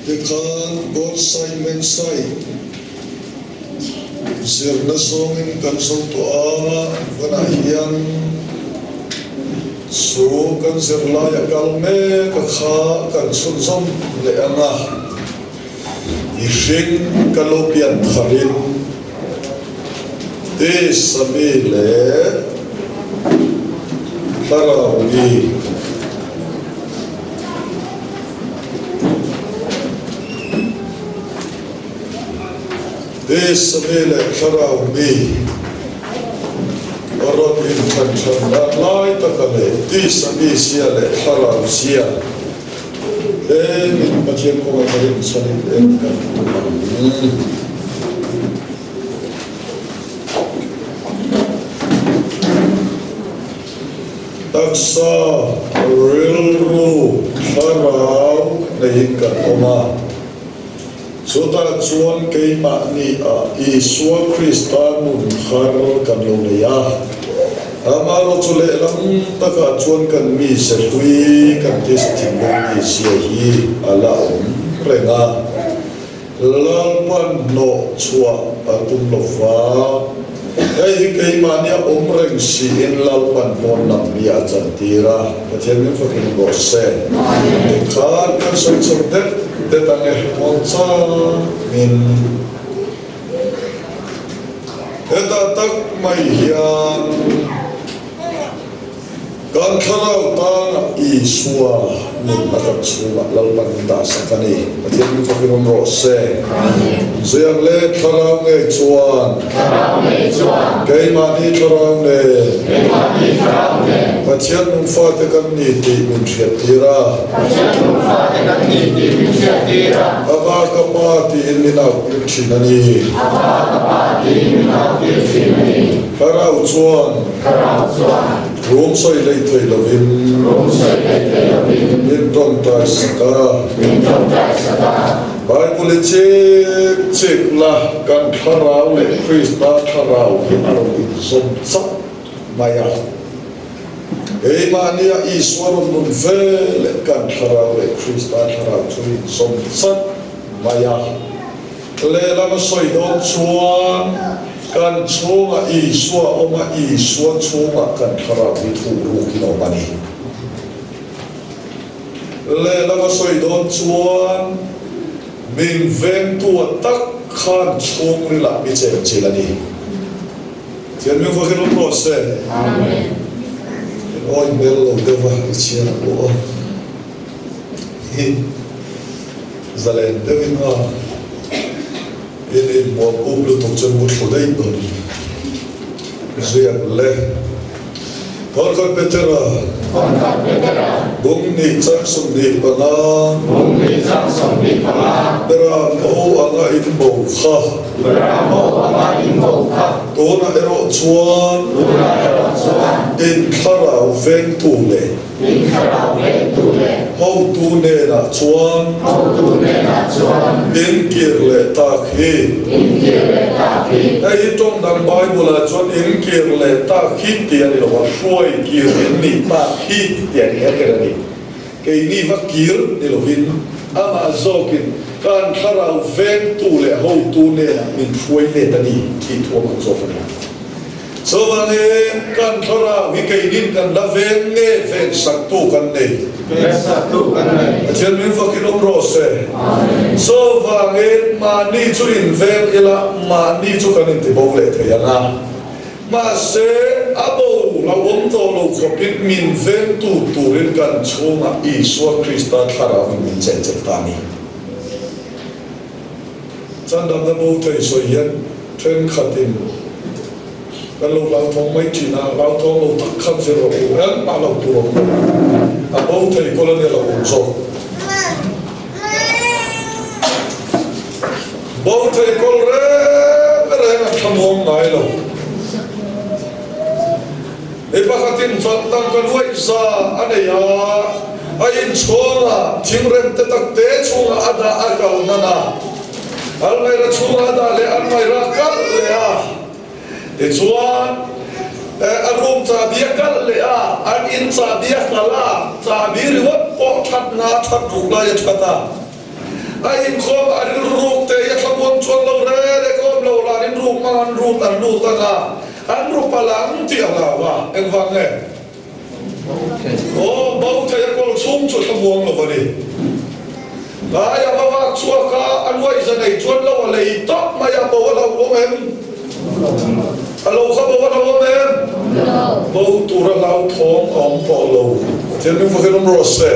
Tikhan God sai men sai zirna zawngin kan zo tawh a, vanah hian chu kan zirlai a kal mek a kha kan chhunzawm leh ang a, mihring ka lo pian tharin tisa mi leh thlarau mi. Tisami leh thlarau mi rawn inthan than dan lai taka leh tisami zia leh thlarau zia tlemin Pathian kawngah ka rinchhanin en kan tum ang. Taksa, rilru, thlarau neiin kan awm a. Chutah chuan keimahni ah Isua Krista nun thar kan lo nei a. Amaherawhchu lehlam takah chuan kan mise hlui kan tisa thinlung mizia hi a la awm reng a. Lalpan hnawh chhuah a tum lo va, hei hi keimahnia awm reng siin Lalpan pawn lam mi a chantir a, Pathian min fakin rawh se. Tikhan kan sawi chho det det ang e, muang changin. Hetah tak mai hian. Kan thlarau tana Isua nunna kan chhungah Lalpan min dah sak a ni. Pathian min fakin awm rawh se. Ziak leh thlarau ngei chuan. Keimahni thlarau nen. Pathian nung fate kan ni tih min hriattir a. Ava ka pa tiin min auhtir thin a ni. Thlarau chuan. Rum sawi hlei thei lovin. Min tawngtai sak a. Bible i chik chik la, kan thlarau leh Krista thlarau hi a rawn inzawm chauh mai a. Keimahnia Isua rawn nun ve leh kan thlarau leh Krista thlarau chu inzawm chauh mai a. Lehlam a sawi dawn chuan kan chhungah Isua a awm a, Isua chhungah kan thlarau hi thuh rukin a awm a ni. Lehlam a sawi dawn chuan min vengtu a tak khan chhungrilah mi chenchilh a ni. Thian min vakin awm rawh se. Amen. In awi hmel lo deuh va i chhiar ang u aw. Hi. Zalen deuhin a in inhmuam up lutuk chu mu thlu daih dawn ziak le. Thawnkhat Petera bung nih chang 25 Beram bo anga in bo kha tunah erawh chuan in thlarau vengtu leh In thlarau vengtu leh. Hotu hnenah chuan. Hotu hnenah chuan. In kir leh tak hi. In kir leh tak hi. Hei hi tawng dang Bible ah chuan in kir leh tak hi tih a ni lo a, hruai kir in nih tak hi tih a ni her ber a ni. Keini va kir ni lovin amah zawkin kan thlarau vengtu leh hotu hnenah min hruai let a ni tih thu a hmang zawk a ni. Chuvangin kan thlarau hi keinin kan la veng nge veng saktu kan nei? Veng saktu kan nei. Pathian min fakin awm rawh se. Amen. Chuvangin mahni chu in veng ila mahni chu kan inti bo leh thei ang a. Mahse a bo lo awm tawh lo khawpin min vengtu turin kan chhungah Isua Krista thlarau in min chenchilh ta a ni. Chandamna bo thei sawi hian thenkhatin kan lo hlauthawng mai thin a, hlauthawng lo tak khan zir rawh u, engmah lo tur awm lo, a bo thei kawl a nia lo awm zawk. Bo thei kawl reng reng a thlamuang ngai lo. Mi pakhatin chawlh kan uaih za a nei a, a inchhawngah thingrem te tak te chhungah a dah a kal hnan a, almaira chhungah a dah leh almaira a kalh leh a, tichuan a room chahbi a kalh leh a, an in chahbi a kalh a, chahbi ringawt pawh that nga that ruk lai a that a. A inkhawm a rilruk te hi a thlamuang chuan lo re re ka awm lo lah in ruk hmang an rut an lut anga an ru palh ang tih a hlau a, engvang nge? Aw, bo thei a kawl chhung chu thlamuang lo a ni. Ngaia va vak chhuak a, a nuaih za nei chuan lo a lei tawp mai a, bo a lo awm em? A lo kha bo a lo awm em? Bo tur a hlauthawng a awm tawh lo. Pathian min fakin awm rawh se.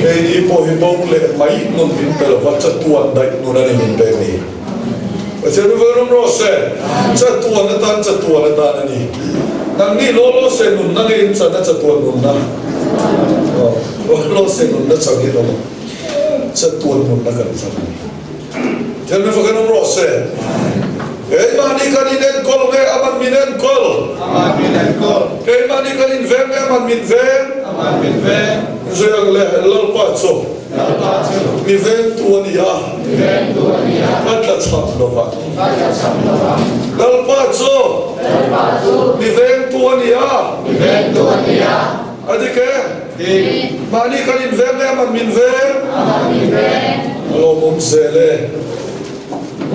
Keini pawh hi bo leh mai nun min pe lova, chatuan daih nun a ni min pek ni. Pathian min fakin awm rawh se. Chatuan atan chatuan atan a ni. Nangni law law se nunna nge in chan a chatuan nunna? Law law se nunna changin awm. Chatuan nunna kan chan a ni. Thil mi fakin awm rawh se. Keimahni kan inenkawl nge aman min enkawl? Aman min enkawl. Keimahni kan inveng nge aman min veng? Aman min veng. Zeng leh Lalpa chu. Lalpa chu. Mi vengtu a ni a. Mi vengtu a ni a. Ka tlachham lovang. Ka tlachham lovang. Lalpa chu. Lalpa chu. Mi vengtu a ni a. Mi vengtu a ni a. A dik e? Dik. Mahni kan inveng nge aman min veng? Aman min veng. A lawmawm zel e.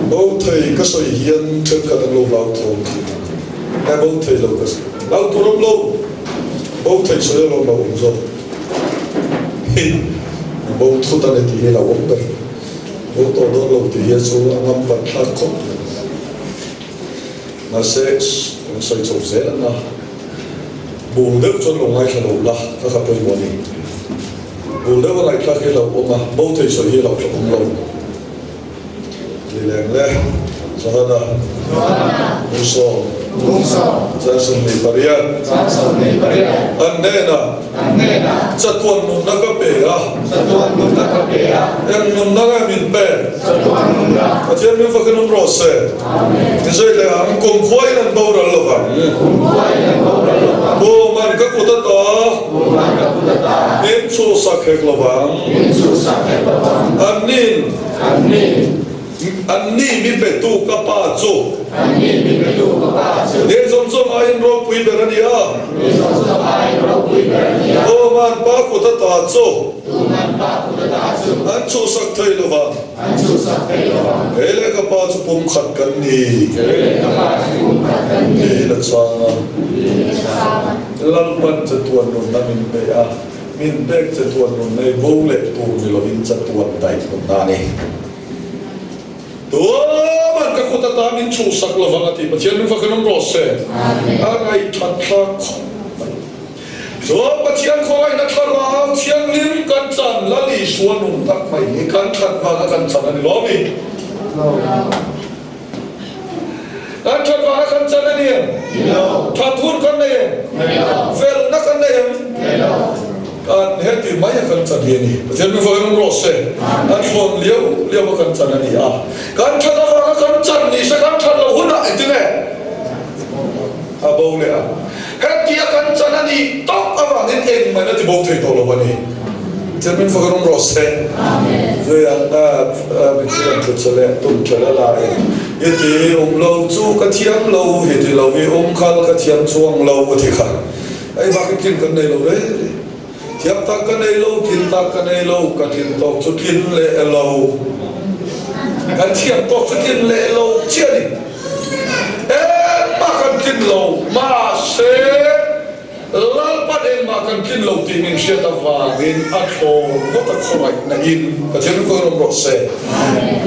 Bo thei ka sawi hian thenkhat an lo hlau thawm thin a. Nge bo thei lo ka sawi? Hlau tur awm lo. Bo thei sawi alawm lo awm zawk. Hi bo thut a ni tih hi a lo awm ber. Bo tawh dawn lo tih hi chu a ngam pat thlak khawp mai. Mahse kan sawi chho zel ang a. Bul deuh chuan lo ngaithla lo la, ka kha pawimawh a ni. Bul deuh a ngaihthlak hi a lo awm a, bo thei sawi hi a lo hlauhawm lo. Ni leng le, Johana, Bungsawm, 28, an hnenah chatuan nunna ka pe a, eng nunna nge min pek? Pathian min fakin awm rawh se. Ni zai leh ang, kum khuain an boral lo vang. Kum an ka kut ata, min chhuhsak hek lo vang. Annin, Anni mi petu ka pa chu. Ni zawng zawng aiin ropui ber a ni a. Tuman pa kut ata chu. An chhuhsak thei lo vang. Kei leh ka pa chu pum khat kan ni. Tiin a chhang a. Lalpan chatuan nunna min pe a, min pek chatuan nunna hi bo leh tur ni lovin chatuan daih nunna a ni. Tuman ka kut ata min chhuhsak lovang a ti. Pathian min fakin awm rawh se. A ngaihthat thlak khawp mai. Chuan Pathian khawngaihna thlarau thianghlim kan chan Lal Isua nung tak mai hi kan that vanga kan chan a ni lo mi? Kan that vanga kan chan a ni em? That hun kan nei em? Felna kan nei em? Kan heti mai a kan chan hi a ni. Pathian min fawhin awm rawh se. Kan thlawn liau liau a kan chan a ni a. Kan that avanga kan chan ni se kan that loh hunah engtin nge? A bo leh a. Hetia kan chan a nih tawp avangin engmah in a ti bo thei tawh lo a ni. Pathian min fak a rawng rawh se. Zuiang mitthi kan thut che leh tum ṭhelh a la in i ti awm lo chu ka thiam lo, i ti lo i awm khal ka thiam chuang lo a ti kha. Hei bakin tlin kan nei lo reng reng. Thiam tak ka nei lo, tlin tak ka nei lo, ka tlin tawk chu tlin leh e lo. Kan thiam tawk chu tlin leh e lo chiah a ni. Engmah kan tlin lo, mahse Lalpan engmah kan tlin lo tih min hriat avangin a thlawn ngawt a khawngaihna in Pathian min khawngaih awm rawh se.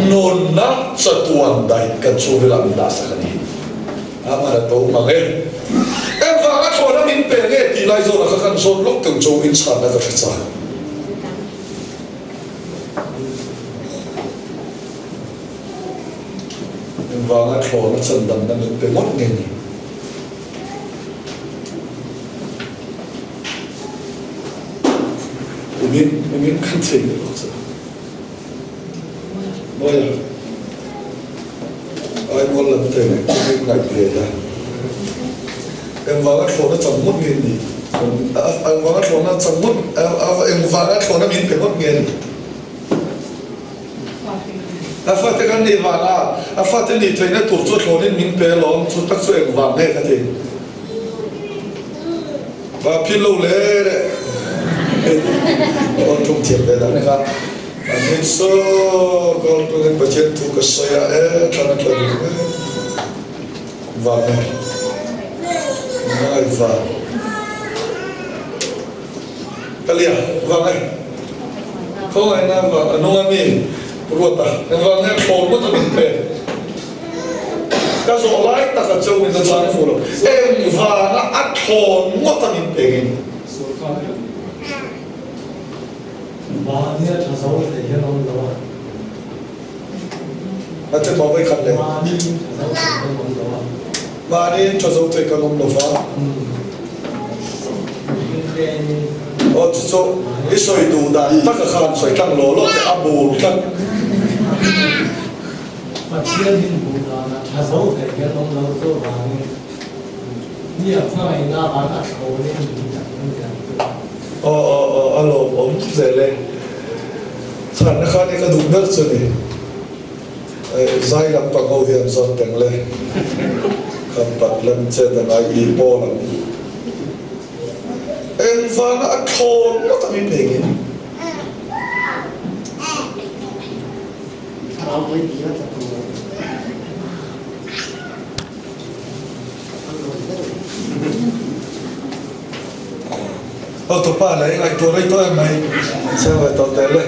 Nunna chatuan daih kan chhungril ah min dah sak a ni. A man a to mang e. Engvang a thlawhna min pe nge tih lai zawnah kha kan zawn lawk teuh chu inchhanna ka hre chak. Engvang a thlawhna chandamna min pe ngawt nge ni? Umin, umin kan thei leh bawk chu. Mawi a, Aimawl lam te min ngaih ve la. Engvanga thlawhna chang ngawt nge ni? Engvanga thlawhna chang ngawt, engvanga thlawhna min pe ngawt nge ni? A fate kan nih vanga, a fate nih theihna tur chu thlawnin min pe alawm, chu tak chu engvang nge ka ti? Ba phil lo le le. Awn tum thiam ve dan kha. An in so kol. Pathian thu ka sawi a e thlan a tla duh mai vang e ngai vang ka lia vang e khawngaihna vang a nung a mi ruat a engvang nge thlawn ngawt a min pek ka zawh lai tak a cheu min la chang fuh lo engvanga a thlawn ngawt a min pek in. Mahnia tha zo thei hian awm lo a. A che tawh vei khat le. Mahni tha zo thei kan awm lo a. Mahni tha zo thei kan awm lo va. Aw chu chu i sawi duh dan taka khan sawi tlang law law teh a bul tlat. Pathian in hmuh danah tha zo thei hian awm lo chu vangin mi a hmangaihna van a thlawnin min tak min tiang chu. Aw aw aw a lawmawm zel e. Chhanna khan hi ka duh ber chu ni. Zai lampang ho hian zawn teng le. Khan pat lem chet a ngai i pawl ang. Engvanga a thlawn ngawt ang i phengin. Thlarau pawhin tih a tla tur. Hotupa leh ngaihtuah rei tawh em mai cheu ve tawh teh le.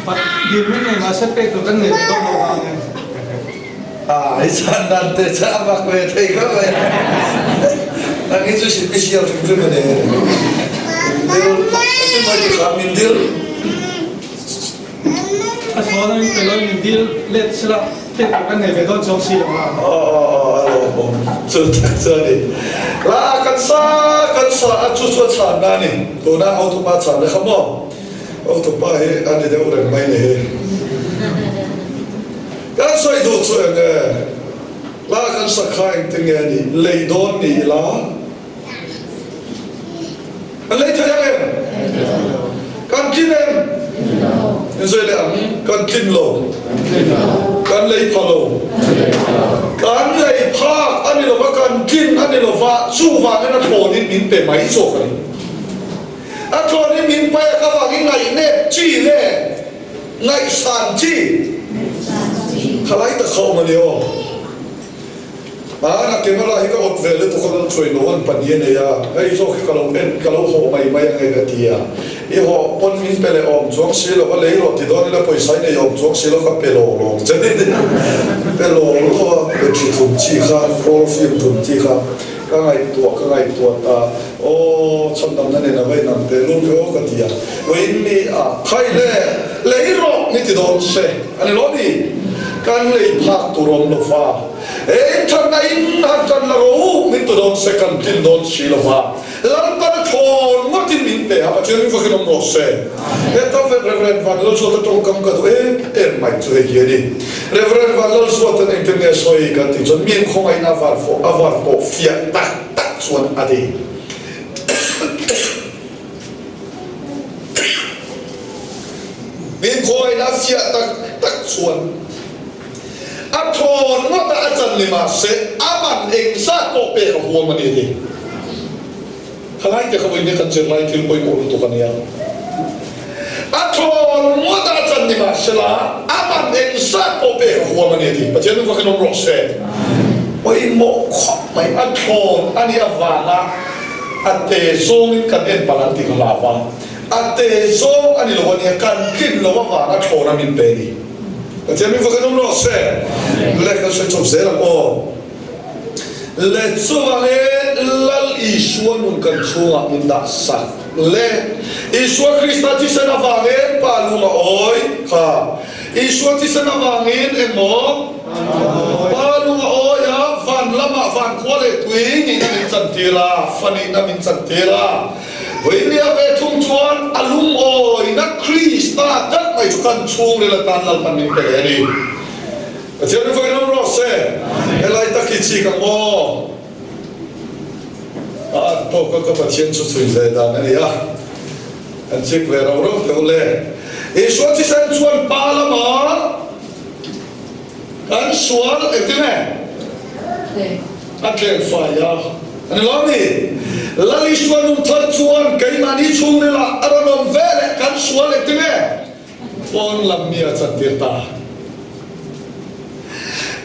Pat dil mai nei mahse pek tur kan nei ve dawn lo vang e. Ah i chan dan te chu a mak ve thei khawp mai. Nang hi chu special hrim hrim a ni. Min dil, engtin maw i ti kha min dil. A thawn a min pe lo in dil let sela pek tur kan nei ve dawn chuang si lo a. Aw aw aw a lawmawm chu tak chu a ni. La kan sa kan sa a chu chu a chhanna a ni. Tuna Hotupa chhanna kha maw? Hotupa hi a ni deuh reng mai ni hi. Kan sawi duh chu eng nge? La kan sa kha engtin nge a nih? Lei dawn ni ila? Kan lei thei ang em? Kan tlin em? In sawi leh ang, kan tlin lo. Kan lei pha lo. Kan lei phak a ni lova, kan tlin a ni lova, chuvangin a thlawnin min pe mai zawk a ni. A thlawnin min pek avangin ngaihnep chi nge ngaihsan chi? Khalai tak kha awm a ni aw. Hmana camera hi ka awt ve lutuk a rawn chhuai lo an pahnih a nei a, hei zawk hi ka lo en ka lo hawh mai mai ange ka ti a, i hawh pawn min pe leh awm chuang si lo a lei rawh ti dawn ila pawisa i nei awm chuang si lo ka pe law law che ni pe law law a battery thum chi kha roll film thum chi kha ka ngaihtuah ka ngaihtuah ta aw chhandamna nen a va inang teh lul ve aw ka ti a, vawiin ni a khai le lei rawh ni ti dawn se a ni lo ni kan lei phak tur awm lo fa. Eng thatna in han tan la ro min tu dawn se kan tlin dawn si lo va, Lalpan a thawn ngawtin min pe a, Pathian min vakin awm rawh se. Heta Rev. Van Lalzuata tawngkam ka duh em em mai chu hei hi a ni. Rev. Van Lalzuata'n engtin nge sawi kan tih chuan mi khawngaihna a var fawh a var pawh fiah tak tak chuan a ti. Mi khawngaihna a fiah tak tak chuan. A thawn ngawt a, a chan ni mahse a man eng zat pawh pek a huam a ni a ti. Khalai te kha vawiin kan zirlai thil pawimawh lutuk a nia. A thawn ngawt a, a chan ni mahse la a man eng zat pawh pek a huam a ni a ti. Pathian min vakin awm rawh se. Pawimawh khawp mai a thawn a nih avanga a te zawngin kan en palh ang tih ka hlau a. A te zawng a ni lo a nia, kan tlin lo avanga thawn a min pe a ni. Pathian min vakin awm rawh se. Le kan sawi chho zel ang aw. Le chuvangin Lal Isua nun kan chhungah min dah sak le. Isua Krista thisen avangin Pa lung a awi kha. Isua thisen avangin engmaw? Pa lung a awi a, van lamah van khua leh tui nihna min chantir a, fa nihna min chantir a. Vawinia ve thung chuan a lungawina Krista tak mai chu kan chhungril atan Lalpan min pe leh a ni. Pathian in vawiin awm rawh se. Helai tak hi chik ang aw. A an tawk a ka Pathian chu chhui ve dan a ni a. An chik ve rauh rauh teh u le. Isua thisen chuan pa lama kan sual engtin nge? A tleng fai a, a ni lo mi? Lal Isua nung thar chuan keimahni chhungril ah a rawn awm ve leh kan sual engti nge? Pawn lam mi a chantir ta.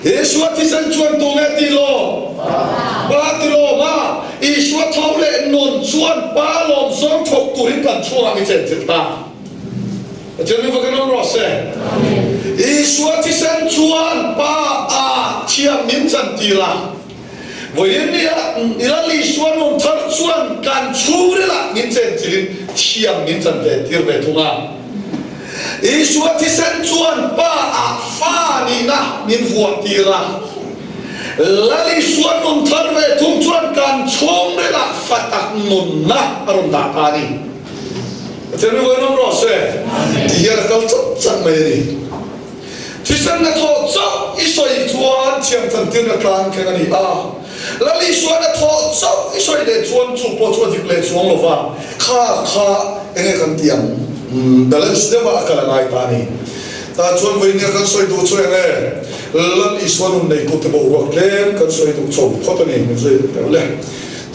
Isua thisen chuan tunge ti lawm? Pa ti lawm a. Isua tho leh nun chuan Pa lawm zawng thawk turin kan chhungah mi chenchilh ta. Pathian min vakin awm rawh se. Isua thisen chuan Pa a thiam min chantir a. Vawiin nia Lal Isua nun thar chuan kan chhungrilah min chenchilhin thiam min chan ve tir ve thung a. Isua thisen chuan Pa ah fa nihna min vuah tir a. Lal Isua nun thar ve thung chuan kan chhungrilah fa tak nunna a rawn dah ta a ni. Pathian mi vawiin awm rawh se. Ti hian a kal chak chak mai a ni. Thisen na thawh chauh i sawi chuan thiamchantirna tlang thleng a ni a. Lal Isuan a thawh chauh i sawi leh chuan chu pawh chu a dik leh chuang lo va, kha kha enge kan ti ang? Balance deuh ah a kal a ngai ta a ni. Tah chuan vawinia kan sawi duh chu enge? Lal Isua nun neitute boruak tlem kan sawi duh chho phawt a ni. Min sawi deuh le.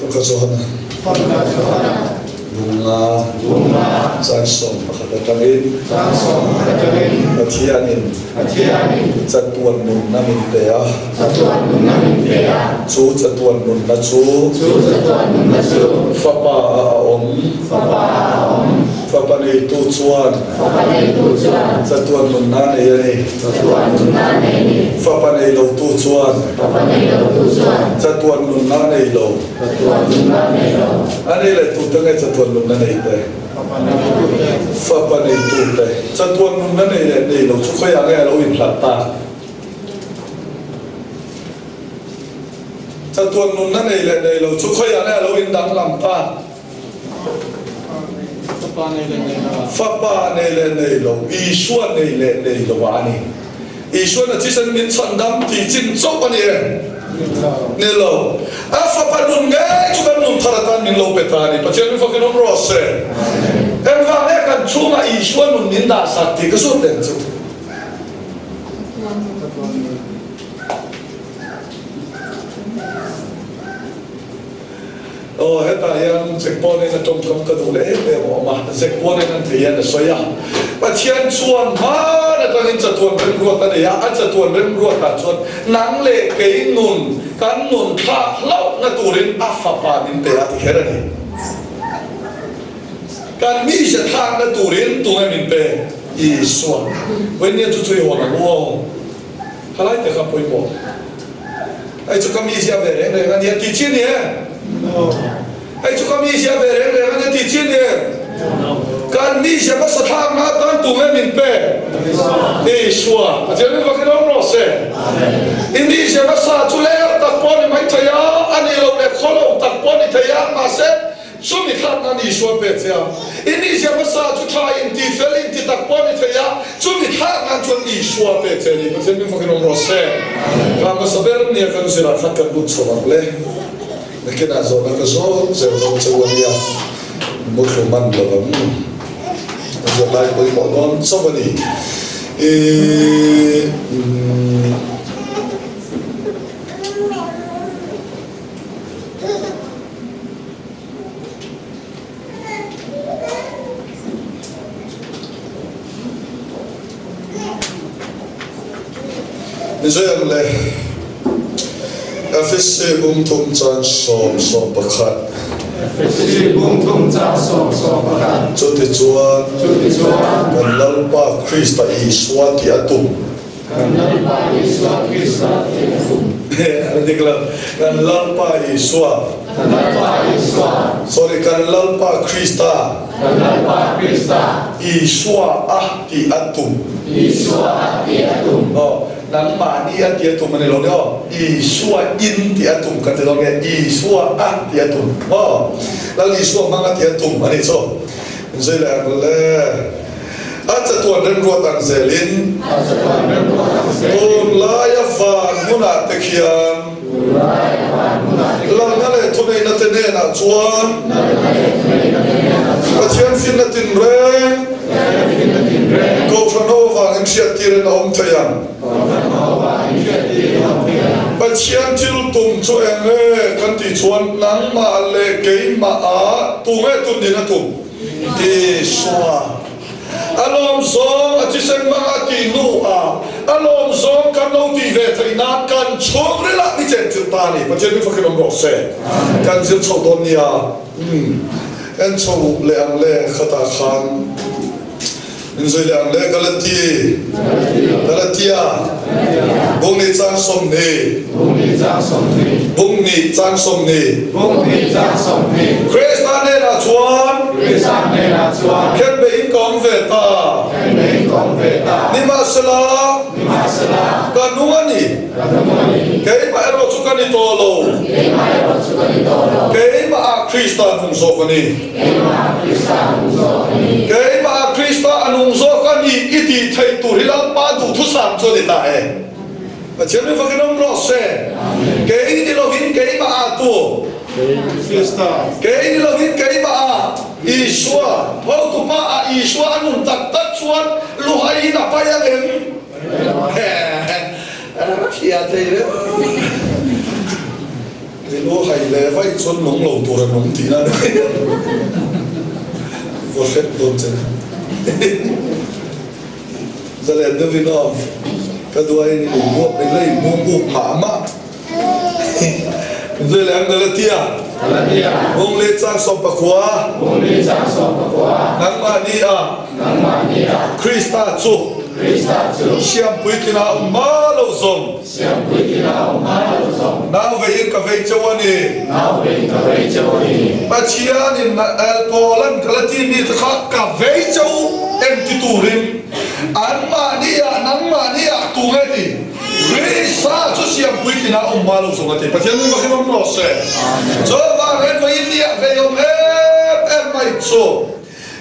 Tun kha Johana. Bunga Changsawm pakhat atangin Pathianin chatuan nunna min pe a, chu chatuan nunna chu Fapa ah a awm, Fapa neitu chuan chatuan nunna a nei a ni, Fapa nei lotu chuan chatuan nunna a nei lo. A nei leh tute nge chatuan nunna nei te? Fapa nei tute. Chatuan nunna nei leh nei lo chu khawiah nge a lo inhlat ta? Chatuan nunna nei leh nei lo chu khawiah nge a lo indanglam ta? Fapa nei leh nei lo, Isua nei leh nei lo ah a ni. Isuan a thisen min chhandam tih chin chauh a ni em? Ni lo. A fapa nun ngei chu kan nun thar atan min lo pe ta a ni. Pathian min fakin awm rawh se. Engvang nge kan chhungah Isua nun min dah sak tih ka zawt leh ang chu. Aw, hetah hian Zekpawnin a tawngkam ka duh leh em em a awm a, Zekpawnin an thei hian a sawi a, Pathian chuan hman atangin chatuan remruat a nei a, a chatuan remruatah chuan nang leh kei nun, kan nun thlak hlauhna turin a fapa min pe a ti kher a ni. Kan mizia thlakna turin tunge min pe? Isua. Vawinia chu chu i hawn ang u aw. Khalai te kha pawimawh. Hei chu ka mizia ve reng reng a nia tih chi a ni em? Hei chu ka mizia ve reng reng a nia tih chi a ni em? Kan mizia hmasa thlakna atan tu nge min pe? Isua. Pathian min vakin awm rawh se. I mizia hmasa chu ler tak pawh a ni mai thei a, a nih loh leh khaw lo tak pawh a ni thei a, mahse Chumi khat nan Isua pe che a, i mizia hmasa chu tha in ti fel in ti tak pawh a ni thei a, chumi thlak nan chuan Isua pe che a ni. Pathian min fakin awm rawh se. Kha hmasa ber nia kan zirah khan kan lut chho ang le. Nakinah zawhna ka zawt zel dawn che u a nia, muthlu man lo ang. Zirlai pawimawh dawn chauh a ni. I. Mizoram leh Efesi bung thum chan 10 11. Efesi bung thum chan 10 11. Chutichuan kan Lalpa Krista Isua tih a tum. Kan Lalpa Isua Krista tih a tum. A dik lo. Kan Lalpa Isua. Kan Lalpa Isua. Sorry, kan Lalpa Krista. Kan Lalpa Krista. Isua a tih a tum. Isua a tih a tum. Aw, nangmahni a tih a tum a ni lo nia aw. Isua in tih a tum kan ti dawn nge? Isua a tih a tum. Aw, Lal Isua hmang a tih a tum a nih chu. Inzui leh ang le. A chatuan remruat ang zelin. Tunlaia van hmunah te khian. Lalna leh thuneihna te hnenah chuan. Pathian finna tinreng. Kohhran ho avangin hriattirin a awm thei ang. Pathian thil tum chu eng nge kan tih chuan nangmah leh keimah ah tunge tun nin a tum? Isua. A lawm zawng a thisen hmang a tih hnu ah a lawm zawng kan lo tih ve theih nan kan chhungril ah ni chen chilh ta a ni. Pathian min fakin awm rawh se. Kan zir chho dawn nia. Umm en chho leh ang le khatah khan min zui leh ang le Galati Galatia Bungni chang 20 Bungni chang 20 Krista hnenah chuan Khenbeiin ka awm ve ta Nimahsela ka nung a ni Keimah erawh chu ka ni tawh lo Keimah ah Krista nung zawk a ni Keimah ah Krista a nung zawk a ni i tih theih tur hi Lalpa duhthusam chu a ni ta e. Pathian mi fakin awm rawh se. Kei ni lovin keimah ah tu. Kei ni lovin keimah ah Isua. Hotupa ah Isua a nun tak tak chuan luhaiin a pai ang em? Hria thei reuh. I luhai leh vaih chuan nung lo tur a nung tihna a ni. Vaw hrep dawn che. Zalen deuhin aw, ka duaiin i inbuak mai la inbuak uk mah mah. Zui leh ang Galatia. Bung li chang 14. Nangmahni a Krista chu Siampuitlin a awm hma lo zawng. Nau veiin ka vei cheu a ni. Pathianin Paula'n Galati mite kha ka vei cheu em ti turin anmahniah nangmahniah tu nge ti? Krista chu siampuitlin a awm hma lo zawng a ti. Pathian min vakin awm rawh se. Chuvangin vawiin niah vei awm em em mai chu.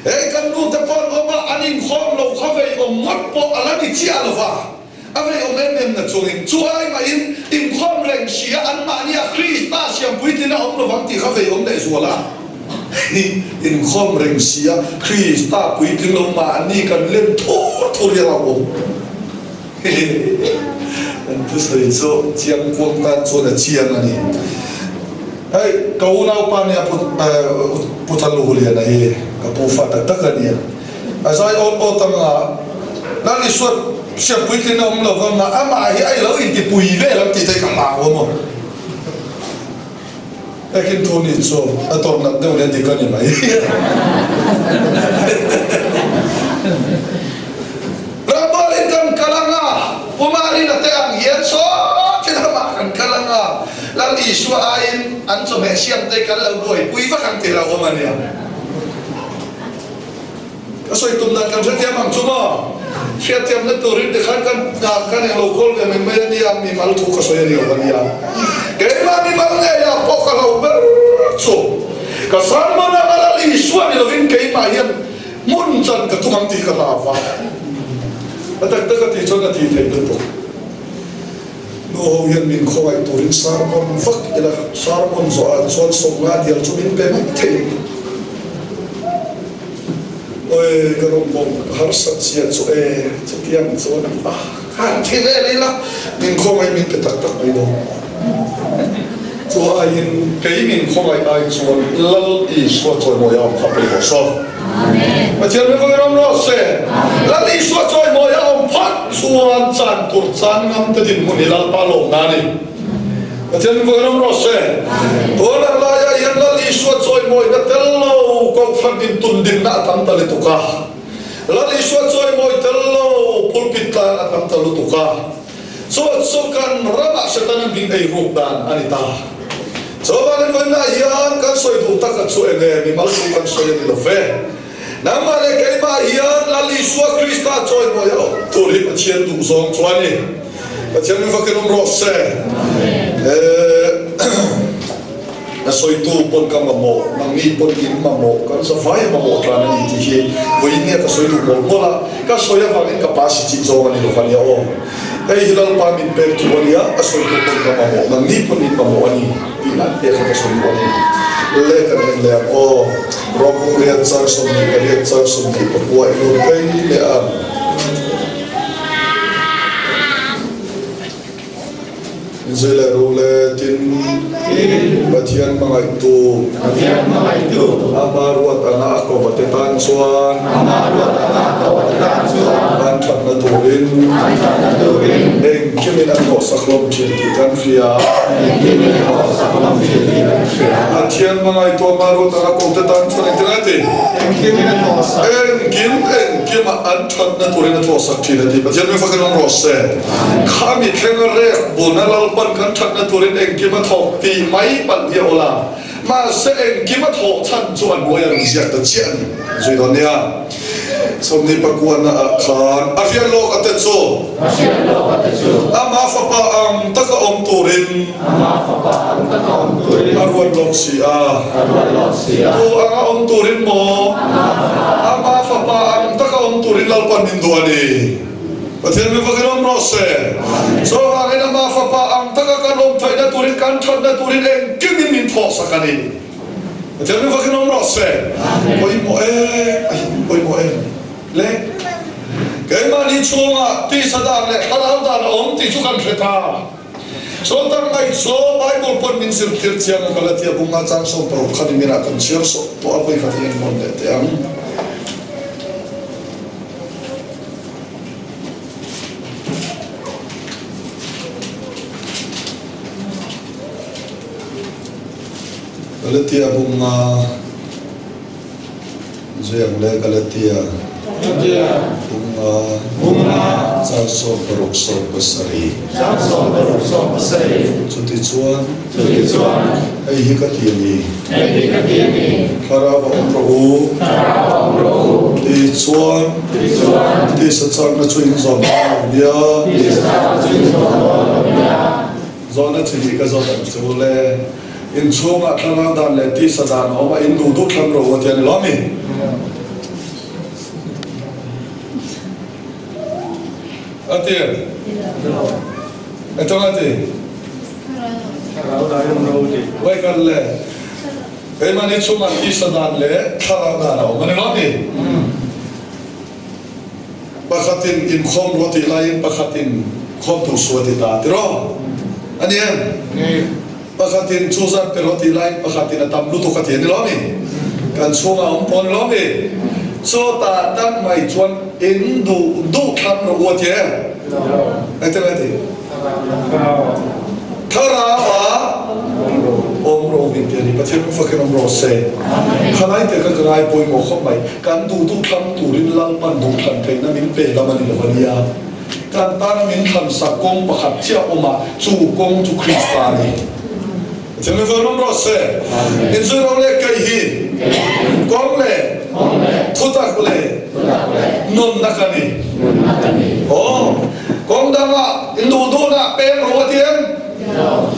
Hei kan nute pawh an awm a, an inkhawm lo kha vei awm ngawt pawh a la ni chiah lo va. A vei awm em em na chungin chu ai mahin inkhawm reng si a, anmahni a Krista siampuitlin a awm lovang tih kha vei awm leh zual a. Inkhawm reng si a, Krista puitling lo mahni kan lem thur thur hian a awm. Kan thusawi chu chiang kuang tan chuan a chiang a ni. Hei ka unaupa nia Pu Thaluliana hi ka pu fa tak tak a nia. A zai awt awt ang a, Lal Isua hriat puitlin a awm lo vang a, amah hi a lo intipui vel ang tih te hi ka hlau a maw? Ekin thu ni chu a tawrh nat deuh leh dik a ni mai. Rambualin kan kal ang a, Pumarina te ang hian saw thil ramah kan kal ang a, Lal Isua aiin an chawhmeh siam te kan lo buaipui vak ang tih hlauhawm a nia. Ka sawi tum dan kan hrethiam ang chu maw? Hriatthiamna turin tikhan kan kan englo kawl ve mai mai a nia, mimal thu ka sawi a ni lo a nia. Keimah mimal ngeiah pawh ka hlo ber chu ka sermon anga Lal Isua ni lovin keimah hian hmun chan ka tum ang tih ka hlau va. A tak tak a tih chuan a tih theih lutuk. Nu ho hian min khawngaih turin sermon vak ila, sermon zawh ah chuan sawmnga dial chu min pe mai thei. Oi ka rawn bawm harsat zia chu e, chutiang chuan a han thi vel ila min khawngaih min pe tak tak mai dawn. Chu aiin kei min khawngaih ai chuan Lal Isua chawimawi a awm kha pawimawh saw. Pathian min khawngaih ram rawh se. Lal Isua chawimawi a awm phawt chuan chan tur chan ngam te dinhmun hi Lalpa lawmna a ni. Pathian min khawngaih ram rawh se. Tun ang laiah hian Lal Isua chawimawina tel lo Kohhran in tun dinna a tam ta lutuk a. Lal Isua chawimawi tel lo pulpit tlang a tam ta lutuk a. Chu chu kan ramah Setana min ei ruk dan a ni ta. Chuvangin vawiinah hian kan sawi duh tak a chu enge mimal chu kan sawi a ni lo ve. Nangmah leh keimah hian Lal Isua Krista chawimawi a awm tur hi Pathian duh zawng chu a ni. Pathian min vakin awm rawh se. Na sawitu pawn ka mamawh, nangni pawn in mamawh, kan zavai mamawh tlan a ni tih hi vawiin nge ka sawi duh mawlh mawlh a, ka sawi avangin ka pa si chih zawng a ni lo va nia aw. Hei hi Lalpa min pek thu a nia, a sawitu pawn ka mamawh, nangni pawn in mamawh a ni tih nan te kha ka sawi duh a ni. Le kan en leh ang aw, Rawng riat chang 28 chang 29 i lut phei leh ang. Zui leh ru le tin. Pathian hmangaihtu Ama ruat anga a ko vate tan chuan an thatna turin engkimin a thawhsak hlawm thin tih kan hria. Pathian hmangaihtu Ama ruat anga ko te tan chuan engtin a ti? Engkim engkima an thatna turin a thawhsak thin a ti. Pathian min fakin awm rawh se. Khami thlenga rek buna Lalpan kan thatna turin engkim a thawk tih mai palh hi a awl a, mahse engkim a thawh chhan chu a hnuai a rawn ziak ta chiah a ni. Zui dawn nia, 29 ah khan a hriat lawk a te chu Ama fapa ang taka awm turin a ruat lawk si a, tu anga awm turin maw? Ama fapa ang taka awm turin Lalpan min duh a ni. Pathian min vakin awm rawh se. Chuvangin Ama Fapa ang taka kan awm theihna turin, kan thatna turin engkimin min thawhsak a ni. Pathian min vakin awm rawh se. Pawimawh em a hi, pawimawh em le. Keimahni chhungah tisa dan leh thlarau dan a awm tih chu kan hre ta. Sawltak ngaihzaw Bible pawn min zirtir chiang a, Galatia bunga chang 16 khan i minah kan chhiar sawh tawh a, vawikhat hi en nawn leh teh ang. Galatia bunga ziak le Galatia bunga chang 16 17. Chutichuan hei hi ka ti a ni. Thlarau a awm rawh u. Tichuan, tisa chakna chu in zawm dawn lo nia. Zawhna chi hi ka zawt ang che u le. Inchhungah thlarau dan leh tisa dan a awm a, in duh duh thlang rawh u a ti a ni lo mi? A ti em? Engtawng a ti? Waikal le keimahni chungah tisa dan leh thlarau dan a awm a ni lo mi? Pakhatin inkhawm rawh tih laiin pakhatin khawm tur su a ti ta tiraw? A ni em? Pakhatin chu zat pe rawh tih laiin pakhatin a tam lutuk a ti a ni lo mi? Kan chhungah a awm pawh a ni lo mi? Chawtah tak mai chuan in duh duh thlang rawh u a ti em? Engtin a ti? Thlarau ah awm rawh u min ti a ni. Pathian rawng fakin awm rawh se. Khalai te kha ka ngai pawimawh khawp mai. Kan duh duh thlang turin Lalpan duh thlan theihna min pe lam a ni lo a nia. Kan tana min thlansak kawng pakhat chiah awm a, chu kawng chu Krista a ni. Pathian rawng fakin awm rawh se. Inzui ro leh kei hi kawng leh thutak leh nunna ka ni. Aw. Kawng dangah in duh duhna peng rawh a ti em?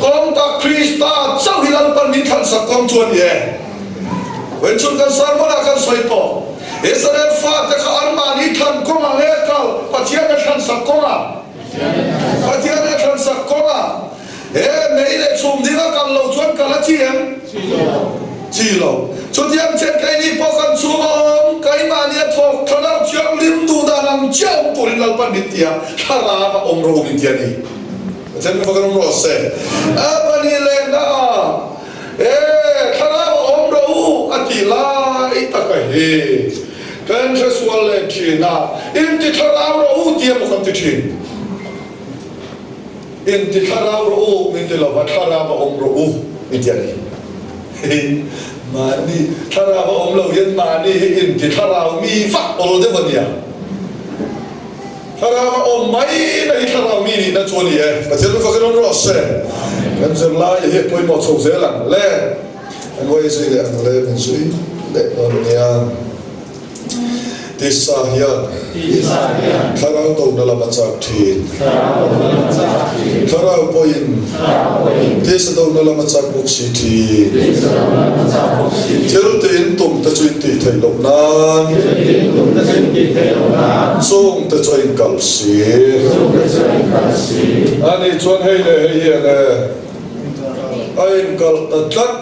Kawng tak Krista chauh hi Lalpan min thlansak kawng chu a ni e. Vawichhun kan sermon-ah kan sawi tawh. Israel fate kha anmahni thlan kawngah nge kal Pathian a thlansak kawngah? Pathian a thlansak kawngah. He mei leh chhum dinga kal lo chuan kal a chi em? Chi lo. Chutiang chen keini pawh kan chhung a awm, keimahni a thawk thlarau thianghlim duh dan ang chiah awm turin Lalpan min ti a, thlarau a awm ro min ti a ni. Pathian min fak an awm rawh se. A pahnih leh na ah, He thlarau a awm ro a tih lai taka hi kan hre sual leh thin a, inti thlarau ro u tih emaw kan ti thin. Inti thlarau rawh u, min ti lova thlarau a awm rawh u, min ti a ni. Hei, mahni thlarau a awm lo hian mahni hi inti thlarau mi vak awl deuh a nia. Thlarau a awm mai na hi thlarau mi nihna chu a ni e. Pathian min fakin awm rawh se. Kan zirlai hi a pawimawh chho zel ang le. An uai zui leh ang le, min zui leh dawn nia. Tisa hian thlarau dona lam a chak thin. Thlarau pawhin tisa dona lam a chak bawk si thin. Thil tiin tum te chu in tih theih loh nan chung te chu a inkalh si. Ani chuan hei leh hei hian e a inkalh ta tlat.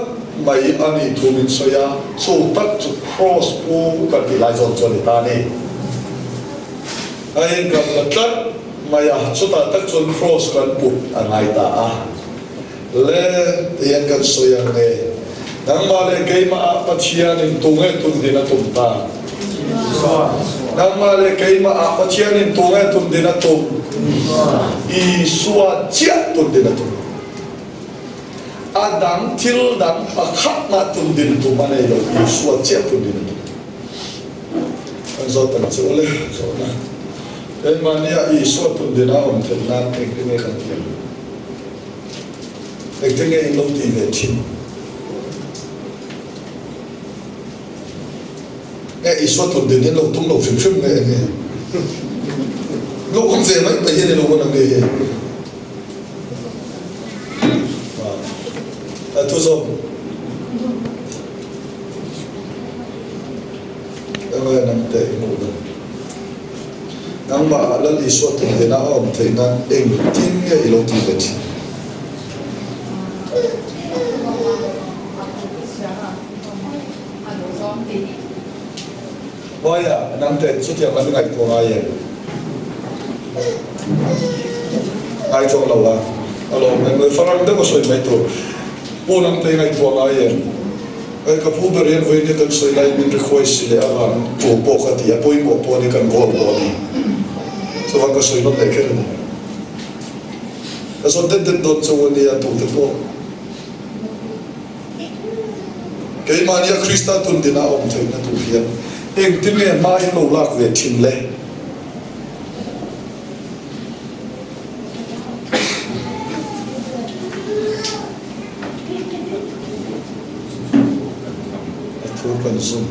Mai a nih thu min sawi a, chu tak chu Kraws pu kan tih lai zawn chu a ni ta a ni. A inkalh ta tlat mai a, chutah tak chuan Kraws kan put a ngai ta a. Le tihian kan sawi ang nge, nangmah leh keimah ah Pathianin tunge tundin a tum ta? Nangmah leh keimah ah Pathianin tunge tundin a tum? Isua chiah tundin a tum. A dang thil dang pakhat mah tundin tum a nei lo, Isua chiah tundin a tum. Kan zawt ang che u le, zawhna. Keimahnia Isua tundin a awm theih nan engtin nge kan tih ang? Engtin nge in lo tih ve thin? Nge Isua tundin in lo tum lo hrim hrim nge enge? Lo awm ve mai mai hian i lo hawn ang nge hi? A thu zawm. Enge nang te i hmuh dan? Nangmah Lal Isua tundin a awm theih nan engtin nge i lo tih ve thin? Hmaiah nang te chutiang lam i ngaihtuah ngai em? Ngai chuang lo a, a lawm em? Farang deuh a sawi mai tur. Pu nang te i ngaihtuah ngai em? Hei ka pu ber hian vawiin hi kan sawi laiin min request leh avang tur pawh ka ti a, pawimawh pawh a ni, kan goal pawh a ni. Chuvang ka sawi nawn leh kher a ni. Ka zawt det det dawn chauh a nia tute pawh. Keimahnia Krista tundina awm theihna tur hian engtin nge hma in lo lak ve thin le? A thu kan zum.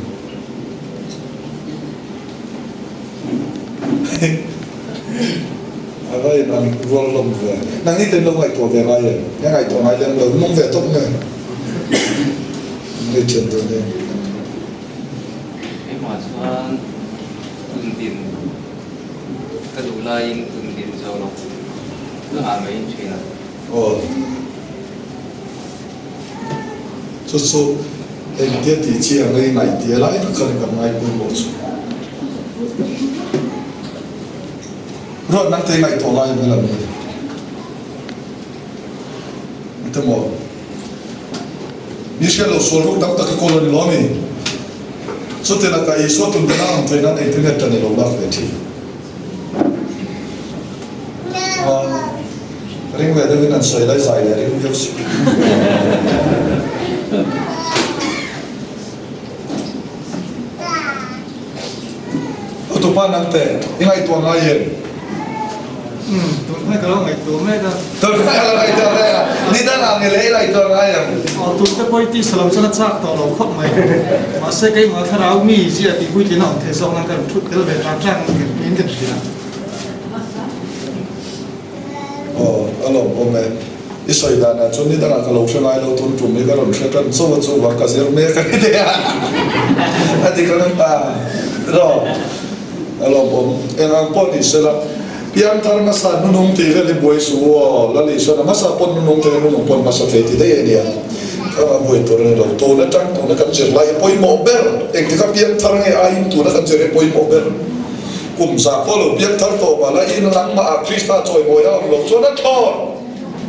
A va in ang rual hlawm ve. Nang hi ten lo ngaihtuah ve ngai em? Nge ngaihtuah ngai lem lo, nung ve tawp nge? Nge thian dawn em? Keimah chuan tundin ka duh laiin tundin zo lo ka ngah mai thin a. Aw. Chu chu engtia tih chi ang ei ngaih tia lai tak khan kan ngaipui pawh chu. Ruat nang te ngaihtuah lai ang lam hi. Ate maw? Mi hriat lo sual ruk tam tak i kawl a ni lo a mi? Chuti lakah Isua tumtena ang theih nan engtin nge tan i lo lak ve thin? Ring ve deuhin an sawi lai zai leh ring viau si. Utupa nangte i ngaihtuah ngai em? Tunhmai ka lo ngaihtuah mek a. Tunhmai ka lo ngaihtuah mek a. Ni dangah nge le i ngaihtuah ngai em? Aw tute pawh i tisa lo chuan a chak tawh lo khawp mai. Mahse keimah thlarau mi zia tih puitlin a awm thei zawk nan ka rawn thut tel ve tan tan niin ka hria. Aw a lawmawm e. I sawi danah chuan ni dangah ka lo hre ngai lo tun tum hi ka rawn hre tan chauh a chuvang ka zir mek a ni teh a. A ti ka rawn ta rawh. A lawmawm. Eng ang pawh ni sela, piangthar hmasa hnunung tih vel hi buai suh u aw, Lal Isuan a hmasa pawn hnunung thei a, hnunung pawn hmasa thei ti daih a nia. Kha a buai tur a ni lo. Tun atang tuna kan zir lai hi pawimawh ber. Engtika piangthar nge aiin tuna kan zir hi pawimawh ber. Kum za pawh lo piangthar tawh mah la, in langmah ah Krista chawimawi a awm loh chuan a thlawn.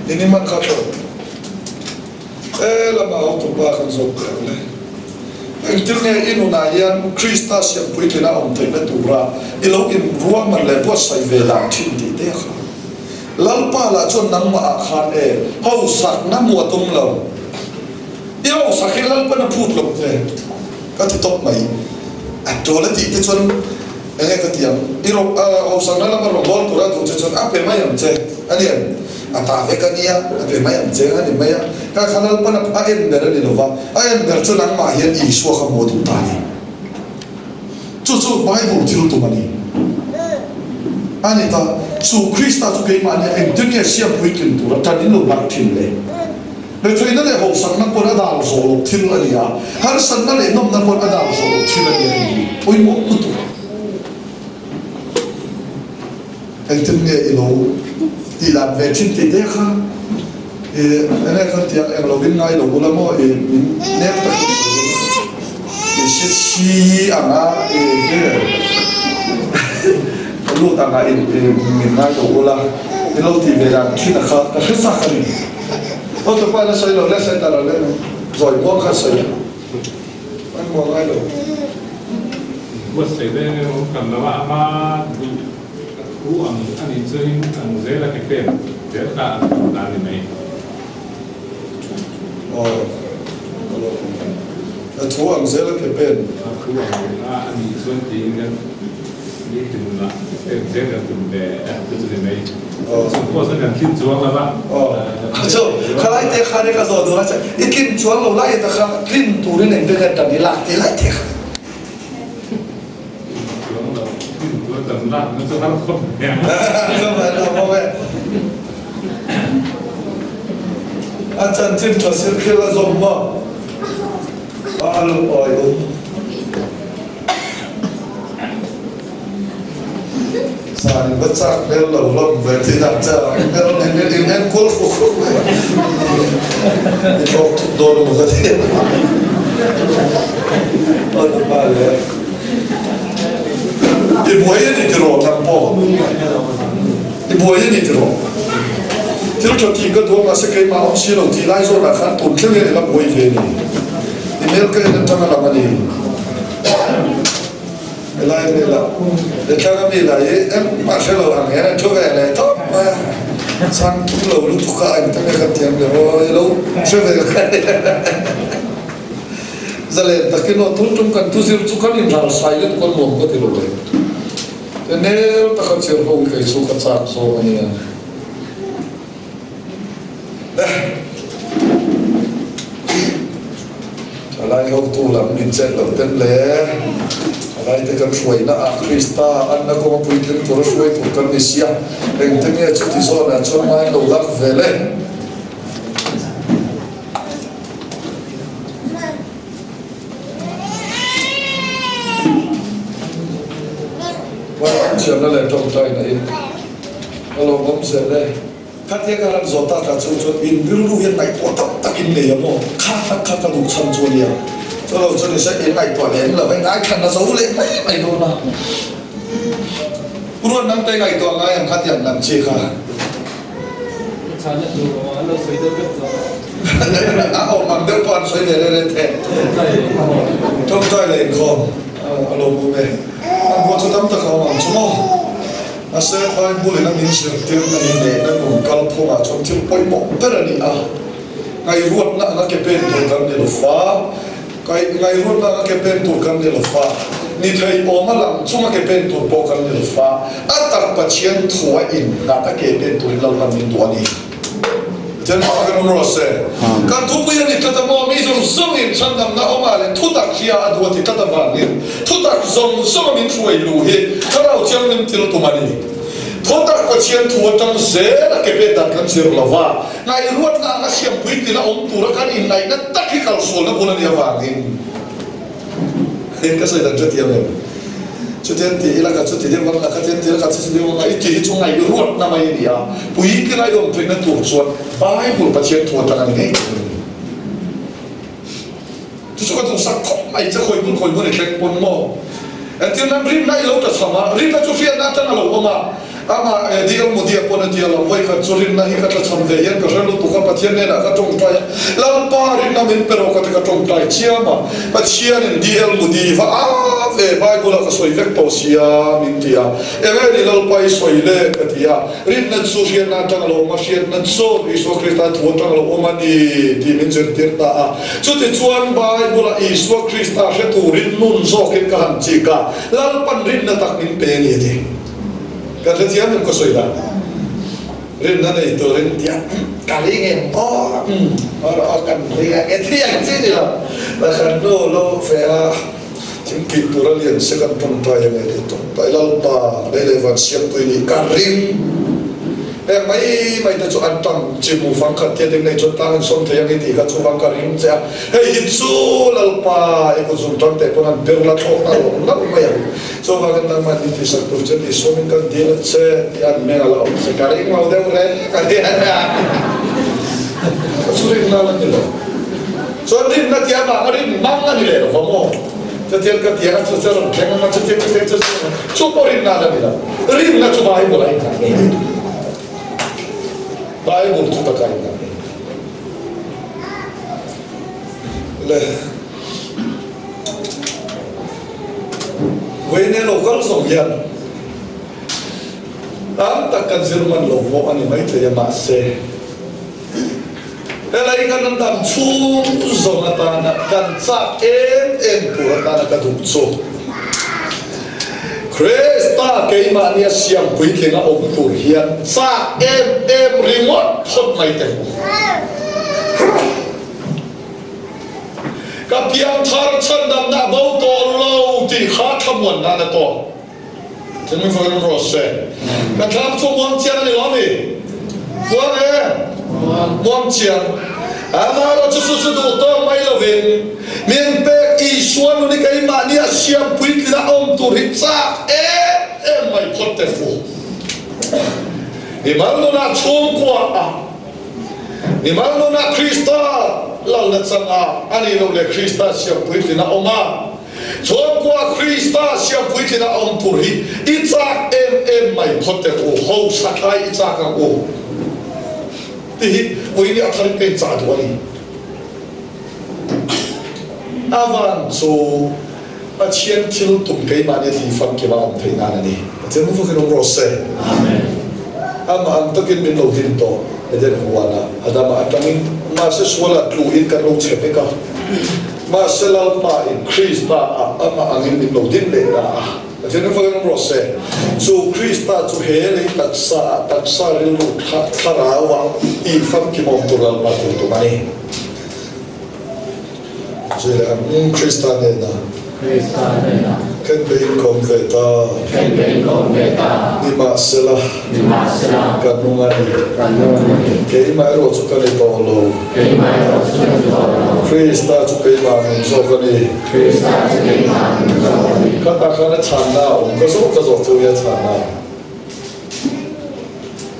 In i man kha thlawn. He lama hotupa kan zawt teh ang le. Engtin nge i nunah hian Krista siam puitlina awm theihna tura i lo inruahman leh buatsaih ve dan thin tih te kha. Lalpa lah chuan nangmah ah khan e hausakna hmu a tum lo. I hausak hi Lalpan a phut lo nge? Ka ti tawp mai. A tul a tih te chuan enge ka ti ang? I hausakna lama rawn bawl tura duh che chuan a pe mai ang che a ni em? A ta vek a nia, a pe mai ang che a ni mai a. Ka kha Lalpan a en ber a ni lo va, a en ber chu nangmah hian Isua kha hmuh a duh ta a ni. Chu chu Bible thil tum a ni. A ni ta, chu Krista chu keimahnia engtin nge siam puitlin tura tan in lo lak thin le? Retheihna leh hawsakna pawn a dal zawh loh thil a ni a, harsatna leh nawmna pawn a dal zawh loh thil a ni a ni hi pawimawh lutuk. Engtin nge i lo tih dan ve thin tih te kha i enge khan tiang eng lovin ngai lo bula maw i min nek takin sawi dawn i si si anga i nge lut anga i min ngai lo bula i lo tih ve dan thin a kha ka hre chak a ni. Hotupa in a sawi lo le, sawi ta lo le, zawi muang kha a sawi a, an muang ngai lo. Buatsaih deuh em awm tam lo a, ama duh a thu ang a nih chuanin ang zel a ke pek zel kha a duh dan a ni mai. Aw, ka lo awm mai. A thu ang zel a ke pen. A thu ang a nih chuan tiin kan nitin lah ke pek zel kan tum ve a chu chu ni mai. Chung pawh chuan kan tlin chuang lo va. Aw, chu khalai te khan i ka zawh duh a che, i tlin chuang lo lai ta kha tlin turin engte nge tan i lak tih lai te kha. Tlin chuang lo, tlin tur tan lak na chu har khawp mai ang. A chanchin tha sir khel a zawm maw? A lo awi awm. Zan va chak hmel lo hlawm ve thin ang che a, hmel in in enkawl khuk khuk mai. I thawk thut dawn emaw ka ti. Aw ni pa le. I buai a ni tiraw nang pawh? I buai a ni tiraw? Thil tha tih ka duh a mahse keimah awm si lo tih lai zawnah khan tun thleng hian i la buai ve a ni. I hmel ka en atanga lang a ni. Helai velah Lethlang a mi lah hi engmah hre lo ang hian an thu ve leh tawp mai a, chhang tum lo lutuk a engte nge kan thiam le aw i lo hre ve ka ni. Zalen takin aw tul tum kan thu zir chu kan inral sai lutuk a nuam ka ti lo le. Te nel taka chir ho hi kei chu ka chak zawk a nia. Thalai hotu lam min chet loh ten le thalai te kan hruaina ah Krista anna kawnga puitling tura hruai tur kan ni sia, engte nge chuti zawnah chuan ngai lo lak ve le. Huai thiamna leh tawngtaina in ka lawmawm zel e. Khatia ka han zawh tak ah chu chuan in rilru hian ngaihtuah tak tak in nei a maw? Kha tak kha ka duh chhan chu a nia. Chulo chu nise in ngaihtuah leh lo hei ngaithlan a zo leh mai mai dawn a. Ruat nang te ngaihtuah ngai ang khatiang lam chi kha. Ka chhana tur awm ang an lo sawi deuh vek tawh a. A awm ang deuh pawh an sawi ve reng reng thei. Tawngtai leh inkhawm a lo bum e. An buah chu tam tak a awm ang chu maw? Mahse, Bible-in a min zirtirna hi nehna nun kalphungah chuan thil pawimawh ber a ni a. Ngaihruatna anga ke pen tur kan ni lo fa, ngaihruatna anga ke pen tur kan ni lo fa, ni thei awma lang chunga ke pen tur pawh kan ni lo fa, a tak Pathian thua innghat a ke pen turin Lalpan min duh a ni. Pathian hma kan awm rawh se. Kan thupui a ni tlat a maw? Mi zawng zawngin chhandamna awmah leh thutak hria a duh a ti tlat avangin thutak zawng zawnga min hruai luh hi Thlarau Thianghlim thil tum a ni. Thutak Pathian thu atang zel a ke pet dan kan zir lo va, ngaihruatna anga siampui tina awm tura kan inngaihna tak hi kalsualna bul a nih avangin Ka sawi dan hrethiam em? Chutiang ti ila ka chuti deuh ang a, khatiang ti ila ka chuti deuh ang a, i tih hi chu ngaihruatna mai a ni a. Puitling a i awm theihna tur chuan Bible Pathian thu atang a ni ngei thung a ni. Chu chu ka duhsak khawp mai che, khawi hmun khawi hmun i thleng pawn maw? Entir nan rinna i lo ta chham a, rinna chu hriatna atang a lo awm a. Amah Eddie Mudia pawn a ti a lo, Vawikhat chu rinna hi ka tlachham ve hian ka hre lutuk a, Pathian hnenah ka tawngtai a, Lalpa rinna min pe rawh ka ti ka tawngtai chiam a, Pathianin DL Mudi va a ve, Bible ah ka sawi vek tawh sia min ti a, Enge ni Lalpa i sawi le ka ti a, Rinna chu hriatna atang a lo awm a, hriatna chu Isua Krista thu atang a lo awm a ni tih min zirtir ta a, chutichuan Bible ah Isua Krista hre turin nun zawkin ka han chik a, Lalpan rinna tak min pe a ni a ti. Kan hrethiam em ka sawi dan? Rinna nei turin tia ka ring em aw aw kan ring ang e thi ang chi ni lo. La kan nu lo fe a thing kih tur a lian se kan tawngtai ang e ti tawngtai Lalpa lei leh van siamtui nih ka ring. Heng mai mai te chu an tang chi mu fang khat tia ding nei chuan tlang in sawm thei ang i tih kha chuvang ka ring che a. Hei hi chu Lalpa i kut zung tang teh pawn an bir la thlawk na lawm hlauh mai ang. Chuvangin nangmah ni tihsak tur che tih sawmin kan dil a che tih an meng a la awm che ka ring lo deuh reng a ni a nia. Ka chu rinna la ni lo. Chuan rinna tih avanga rin mang a ni leh lo va maw? Chutiang ka ti anga chu chu a rawn thleng anga chutiang ka ti anga chu chu chu pawh rinna la ni lo. Rinna chu Bible a inngah ngei. Bible thu taka a inngah ngei. Le Vawiin lo kal zawng hian tam tak kan zir man lo pawh a ni maithei a, mahse helai kan an dam chhung zawng atana kan chak em em tur atana ka duh chu Krista keimahnia siam puitling a awm tur hian chak em em ringawt phawt mai teh u. Ka piangthar chhandamna a bo tawh lo tih kha thlamuan nan a tawk. Thinlung fakin rawh se. Ka thlam chu muang chiang a ni lo mi? Muang e? Muang chiang. Amaherawh chu chu chu duh tawk mai lovin min pek Isua nun hi keimahni a siam puitlin a awm tur hi chak em em mai phawt teh u. Mimal nunah chhungkua a Mimal nunah Krista lalna changa a nih loh leh Krista siam puitlin a awm a, chhungkua Krista siam puitlin a awm tur hi i chak em em mai phawt teh u, hausa thlai i chak ang u tih hi vawiin a tharin ka inchah duh a ni. A van chu Pathian thil tum keimahni a tih famkim a awm theih nan a ni. Pathian hmu fakin awm rawh se. Amah ang takin min lo din tawh Eden huanah Adama atangin mahse sualah tluin kan lo chhe vek a. Mahse Lalpa in Krista ah amah angin min lo din leh ta a. Pathian hmu fakin awm rawh se. Chu Krista chu he lei taksa ah taksa rilru thlarau ah tih famkim awm tur Lalpa thil tum a ni. Zui leh ang Krista hnenah. Krista hnenah. Khen be in kawm ve ta. Khen be in kawm ve ta. Nimahsela. Nimahsela. Ka nung a ni. Ka nung a ni. Keimah erawh chu ka ni tawh lo. Keimah erawh chu ka ni tawh lo. Krista chu keimah nung zawk a ni. Krista chu keimah nung zawk a ni. Ka ta khan a chhanna a awm. Ka zawh ka zawh chu hi a chhanna a awm.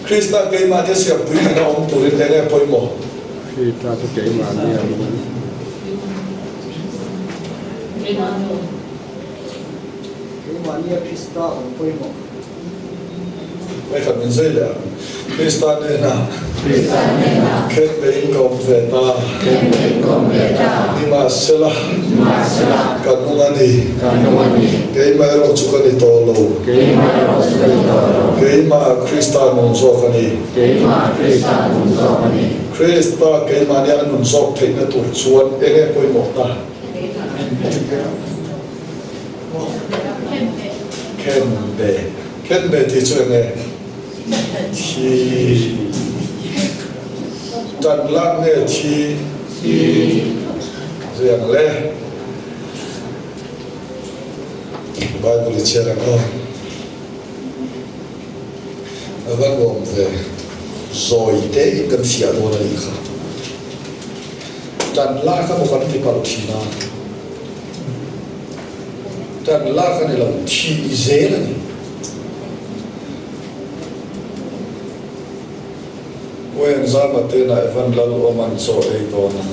Krista keimah nia siampui nena awm turin eng nge pawimawh? Krista chu keimah nia nung. Keimah nia Krista awm pawimawh. Vawikhat min zai leh ang. Krista hnenah. Krista hnenah. Khen bein ka awm ve ta. Khen bein ka awm ve ta. Nimahsela. Nimahsela. Ka nung a ni. Ka nung a ni. Keimah erawh chu ka ni tawh lo. Keimah erawh chu ka ni tawh lo. Keimah Krista nung zawk a ni. Keimah Krista nung zawk a ni. Krista keimahnia a nun zawk theihna tur chuan eng nge pawimawh ta? Khenbe. Khenbe tih chu eng nge? Thi. Tan lak nge thi? Thi. Ziang le. Bible i chhiar ang aw. A va nuam ve. Zawi te in kan fiah dawn a nih kha. Tan lak emaw kan ti palh thin a. Tan lak a ni lo, thih zel a ni. Uain zama te na Evan Lal awm an chaw ei dawn a.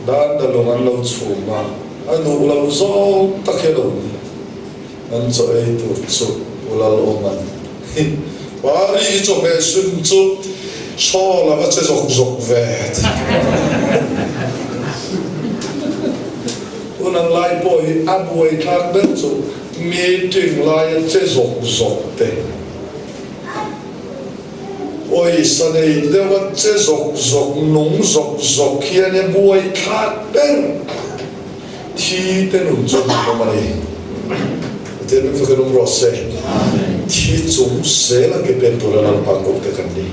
Dan dalung an lo chhum a, a duh lo zawng tak hi a lo ni. An chaw ei tur chu U Lalawman hi Pari hi chawhmeh hrim chu Saw lava che zawk zawk ve ti. Tun ang lai pawh hi a buaithlak ber chu meeting laia che zawk zawk te. Pawisa nei deuh a che zawk zawk, nung zawk zawk hian e buai thlak ber thi te nun chu an awm a ni. Pathian min fakin awm rawh se. Thi chung zel a ke pen tura Lalpa koh te kan ni.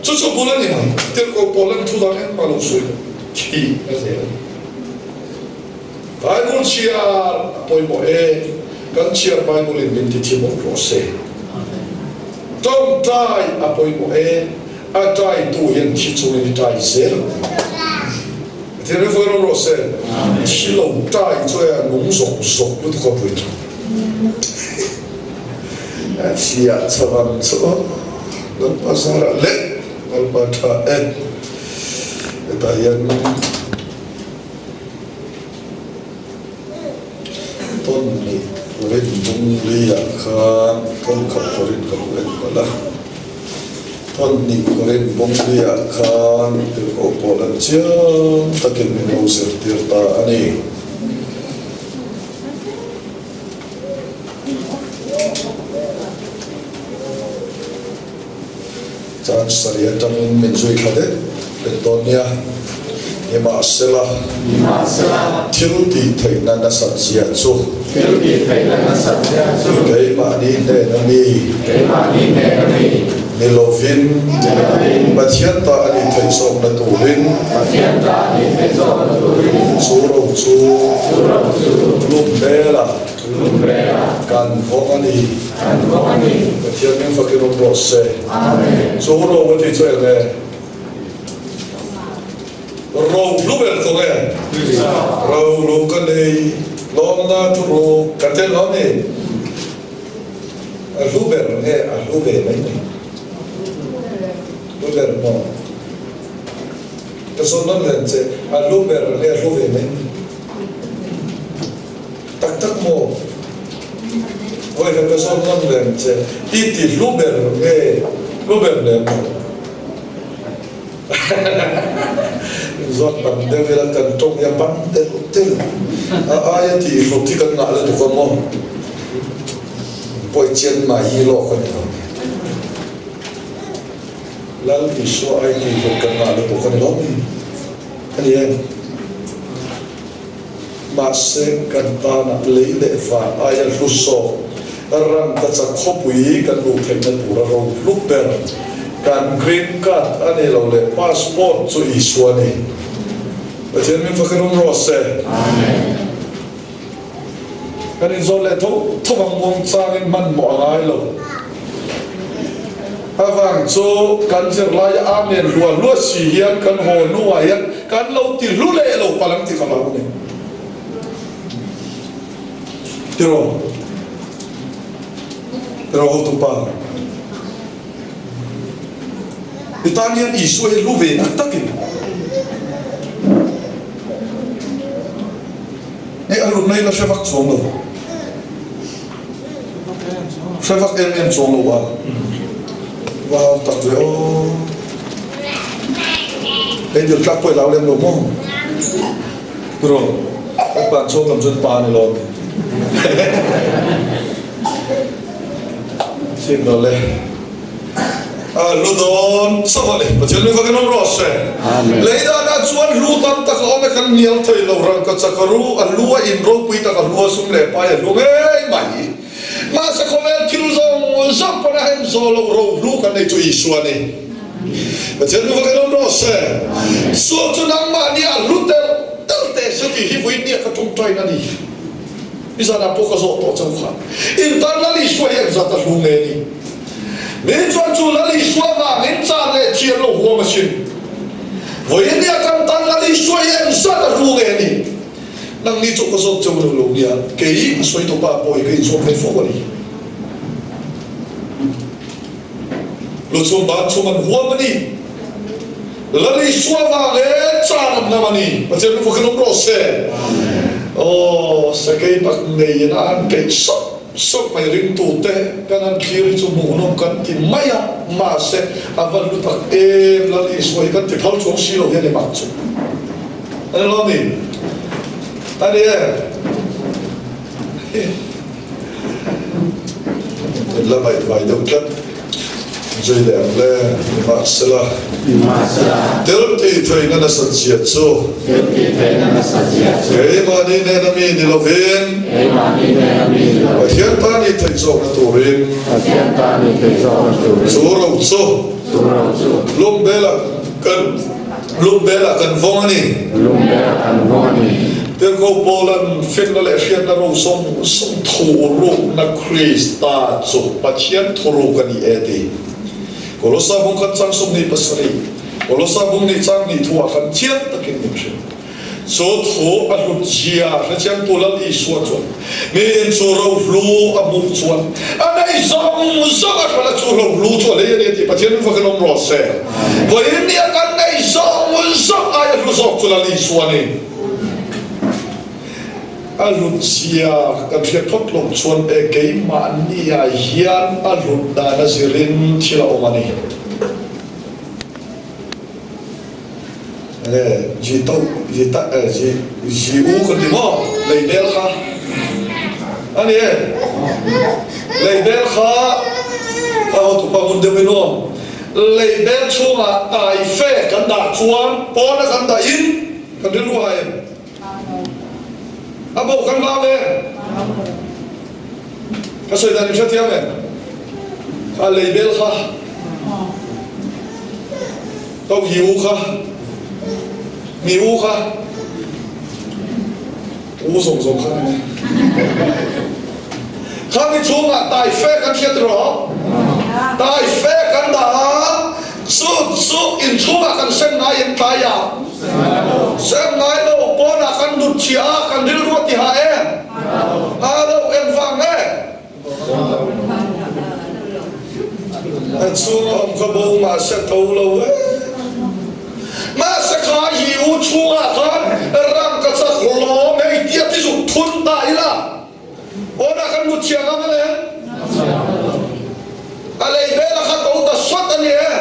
Chu chu bul a ni mai. Tirhkoh pawl an thu dan engmah lo sawi lo. Thi a zel a ni. Bible chhiar a pawimawh e, kan chhiar Bible in min ti thi mawlh rawh se. Tawngtai a pawimawh e, a taitu hian thi chungin i tai zel ang u. Pathian ring fakin awm rawh se. Thi lo tai chu e a nung zawk zawk lutuk a pui tha. A thiah chho ang chu aw, Lalpa zarah leh Lalpa tha e. Hetah hian. Tawn ni Korin bung liah khan Tawlkhap Korin ka lo en palh a. Thawn hnih Korin bawngli-ah khan tirhkoh Paula'n chiang takin min lo zirtir ta a ni. Chang sarih atangin min zui thla det det dawn nia. Nimahsela, thil tih theihna nasat zia chu keimahni hnen a mi ni lovin Pathian ta a nih theih zawkna turin chu ro chu lum hmela kan vawng a ni. Pathian min fakin awm rawh se. Chu ro a tih chu eng nge? Ro hlu ber tawh nge? Ro hlu ka nei lawmna thu ru ka tel lo ni. A hlu ber nge a hlu ve mai mai? Hlu ber maw? Ka sawn nawn len che, a hlu ber nge a hlu ve mai mai? Tak tak maw? Vawi khat ka sawn nawn reng che, i ti hlu ber nge hlu ber lem lo? Inzawt tam deuh ila kan tawng hi a ban telh telh a, aia tih hlut hi kan ngah lutuk a maw? Pawi chian mai hi lawk a ni lo. Lal Isua ai tih hlut kan ngah lutuk a ni lo mi? A ni em? Mahse, kan tana lei leh van aia hlu sawk rangka chak khawpui kan luh theihna tura ro hlu ber kan green card a ni lo leh passport chu Isua a ni. Pathian min fakin awm rawh se. Kan inzawt leh tho tho ang muang changin hmanhmawh a ngai lo. Avang chu kan zirlaia Amen hluah hluah si hian kan haw hnuah hian kan lo ti hlu leh lo palh ang tih ka hlau a ni. Tiraw? Tiraw hotupa? I tan hian Isua hi hlu ve tak takin hei a hlutna hi la hre vak chuang lo. Hre vak em em chuang lo a, va hau tak ve aw. Hei dil tlak pawh i lau lem lo maw? Tiraw, kan pan chhawng lam chuan pa a ni lo a mi. Chhim lo le. A lu dawn chauh a ni. Pathian min fakin awm rawh se. Lei danah chuan hlu tam tak a awm e, kan hnial thei lo. Rangka chak a ru, a lu a in ropui tak a hlu a sum leh pai a hlu ngei mai. Mahse khawvel thil zawng zawng pawn a hem zawh loh ro hlu kan nei chu Isua a ni. Pathian min fakin awm rawh se. Chu chu nangmah nia a hlu tel tel teh se tih hi vawiin nia ka ṭawngṭaina a ni. Nizanah pawh ka zawh tawh chauh kha. In tan Lal Isua hi engzat a hlu nge ni? Min chuan chu Lal Isua vangin chan leh thian lo huam asin. Vawiin nia kan tan Lal Isua hi engzat a hlu nge ni? Nangni chu ka zawt chauh lo lo nia, kei a sawi tawpa pawh hi ka inzawt ve fo a ni. Luchhung ban chhung an huam a ni. Lal Isua vangin chan an ngam a ni. Pathian lu fakin awm rawh se. Aw, sakei tak neiin a han keih sawk sawk mai ringtute kan han thlir hi chu hmuhnawm kan ti mai a, mahse a va hlu tak em Lal Isua hi kan ti phal chuang si lo hian i mak chu a ni lo ni? A ni em? In la ngaihvai deuh tlat zui leh ang le, nimahsela tel tih theihna nasat zia chu keimahni hnena mi ni lovin Pathian tan ih theih zawkna turin chu ro chu Lungbelah kan vawng a ni. Tirhkoh Paula'n finna leh hriatna ro zawng zawng thurukna Krista chu Pathian thuruk a ni e ti. Kolosa bung khat chang 27, Kolosa bung nih chang hnih thuah khan chiang takin min hrilh. Chu thu a hlut zia hrechiangtu Lal Isua chuan miin chu rohlu a hmuh chuan a nei zawng zawng a hralh a, chu rohlu chu a lei a ni a ti. Pathian min fakin awm rawh se. Vawiin nia kan nei zawng zawng aia hlu zawk chu Lal Isua a ni. A hlut zia kan hriat phawt loh chuan e keimahnia hian a hlut dan a zirin thil a awm a ni. Nge ji to ji ta eh ji ji u kan ti maw lei bel kha a ni e lei bel kha ka hotupa ngun deuh in aw lei bel chhungah tai fe kan dah chuan pawna kan dah in kan rilru hai em a bo kan lau em ka sawi dan in hrethiam em kha lei bel kha Ka mi u kha, mi u kha, u zawng zawng kha ni. Kha mi chungah tai fe kan hriat rawh. Tai fe kan dah a, chu chu inchhungah kan sem ngai em tlai a? Sem ngai lo, pawnah kan lut chhia a, kan rilru a ti hah em? Ha lo, engvang nge? A chhung a awm kha bo mahse to lo e. Mahse kha hi u chhungah khan ram ka chak lawm hei tia ti zuk thun ta ila pawnah kan mut chhia ngam ale. A lei vela kha to ta sawt a ni e.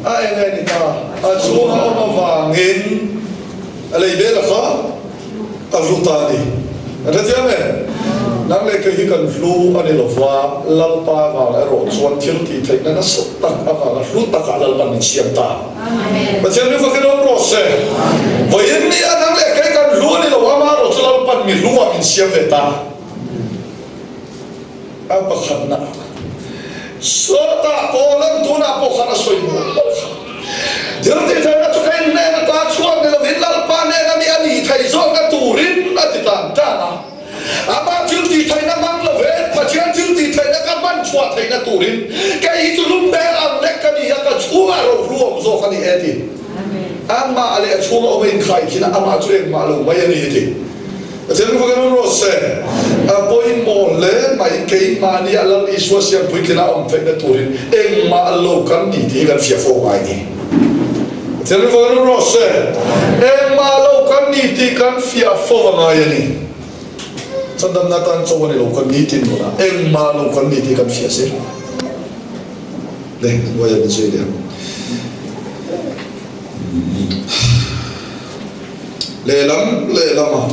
A eng nge ni ta? A chhung a awm avangin a lei vela kha a hlu ta a ni. An hrethiam e? Nang leh kei hi kan hlu a ni lova, Lalpa vang erawh chuan thil tih theihna nasa tak avanga hlu takah Lalpan min siam ta. Pathian mi fakin awm rawh se. Vawiin ni a nang leh kei kan hlu a ni lo, amaherawh chu Lalpan mi hluah min siam ve ta. A pakhatna sawtah pawh lan tunah pawh khan a sawi mual mual kha. Thil ti theihna chu ka inhnen ata chhuak ni lovin Lalpa hnena mi a nih theih zawkna turin a ti tan tan a. Amah thil tih theihna hmang lovin Pathian thil tih theihna ka hman chhuah theihna turin kei hi chu lungdeng ang lek ka ni a, ka chhungah rohlu awm zawk a ni e ti. Amah leh a chhunga awm a inkhai khin a, amah chu engmah lo mai a ni ti. Pathian fak in awm rawh se. A pawimawh hle mai, keimahni a Lal Isua siam puitlina awm theihna turin engmah lo kan ni tih hi kan fiah fo ngai ni. Pathian fak in awm rawh se. Engmah lo kan ni tih kan fiah fo a ngai a ni. Chandamna tan chaw a ni lo kan ni tin nunah engmah lo kan ni tih kan fiah zel. Le, hnuaia min zui leh ang. Lehlam lehlamah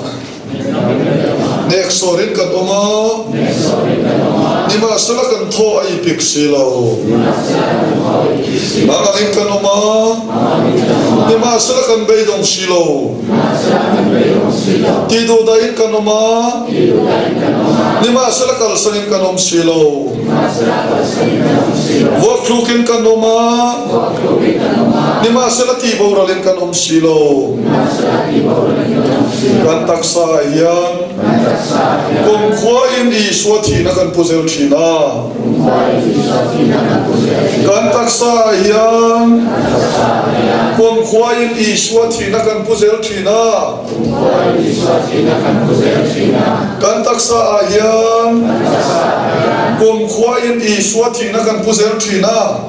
neksawrin kan awm a, nimahsela kan thaw a ipik si lo. Mangangin kan awm a, nimahsela kan beidawng si lo. Tihduhdahin kan awm a, nimahsela kalsanin kan awm si lo. Vuaktlukin kan awm a, nimahsela tihboralin kan awm si lo. Kan taksa ah hian kumkhua in Isua thihna kan pu zel thin a. Kan taksa ah hian kumkhua in Isua thihna kan pu zel thin a. Kan taksa ah hian kumkhua in Isua thihna kan pu zel thin a.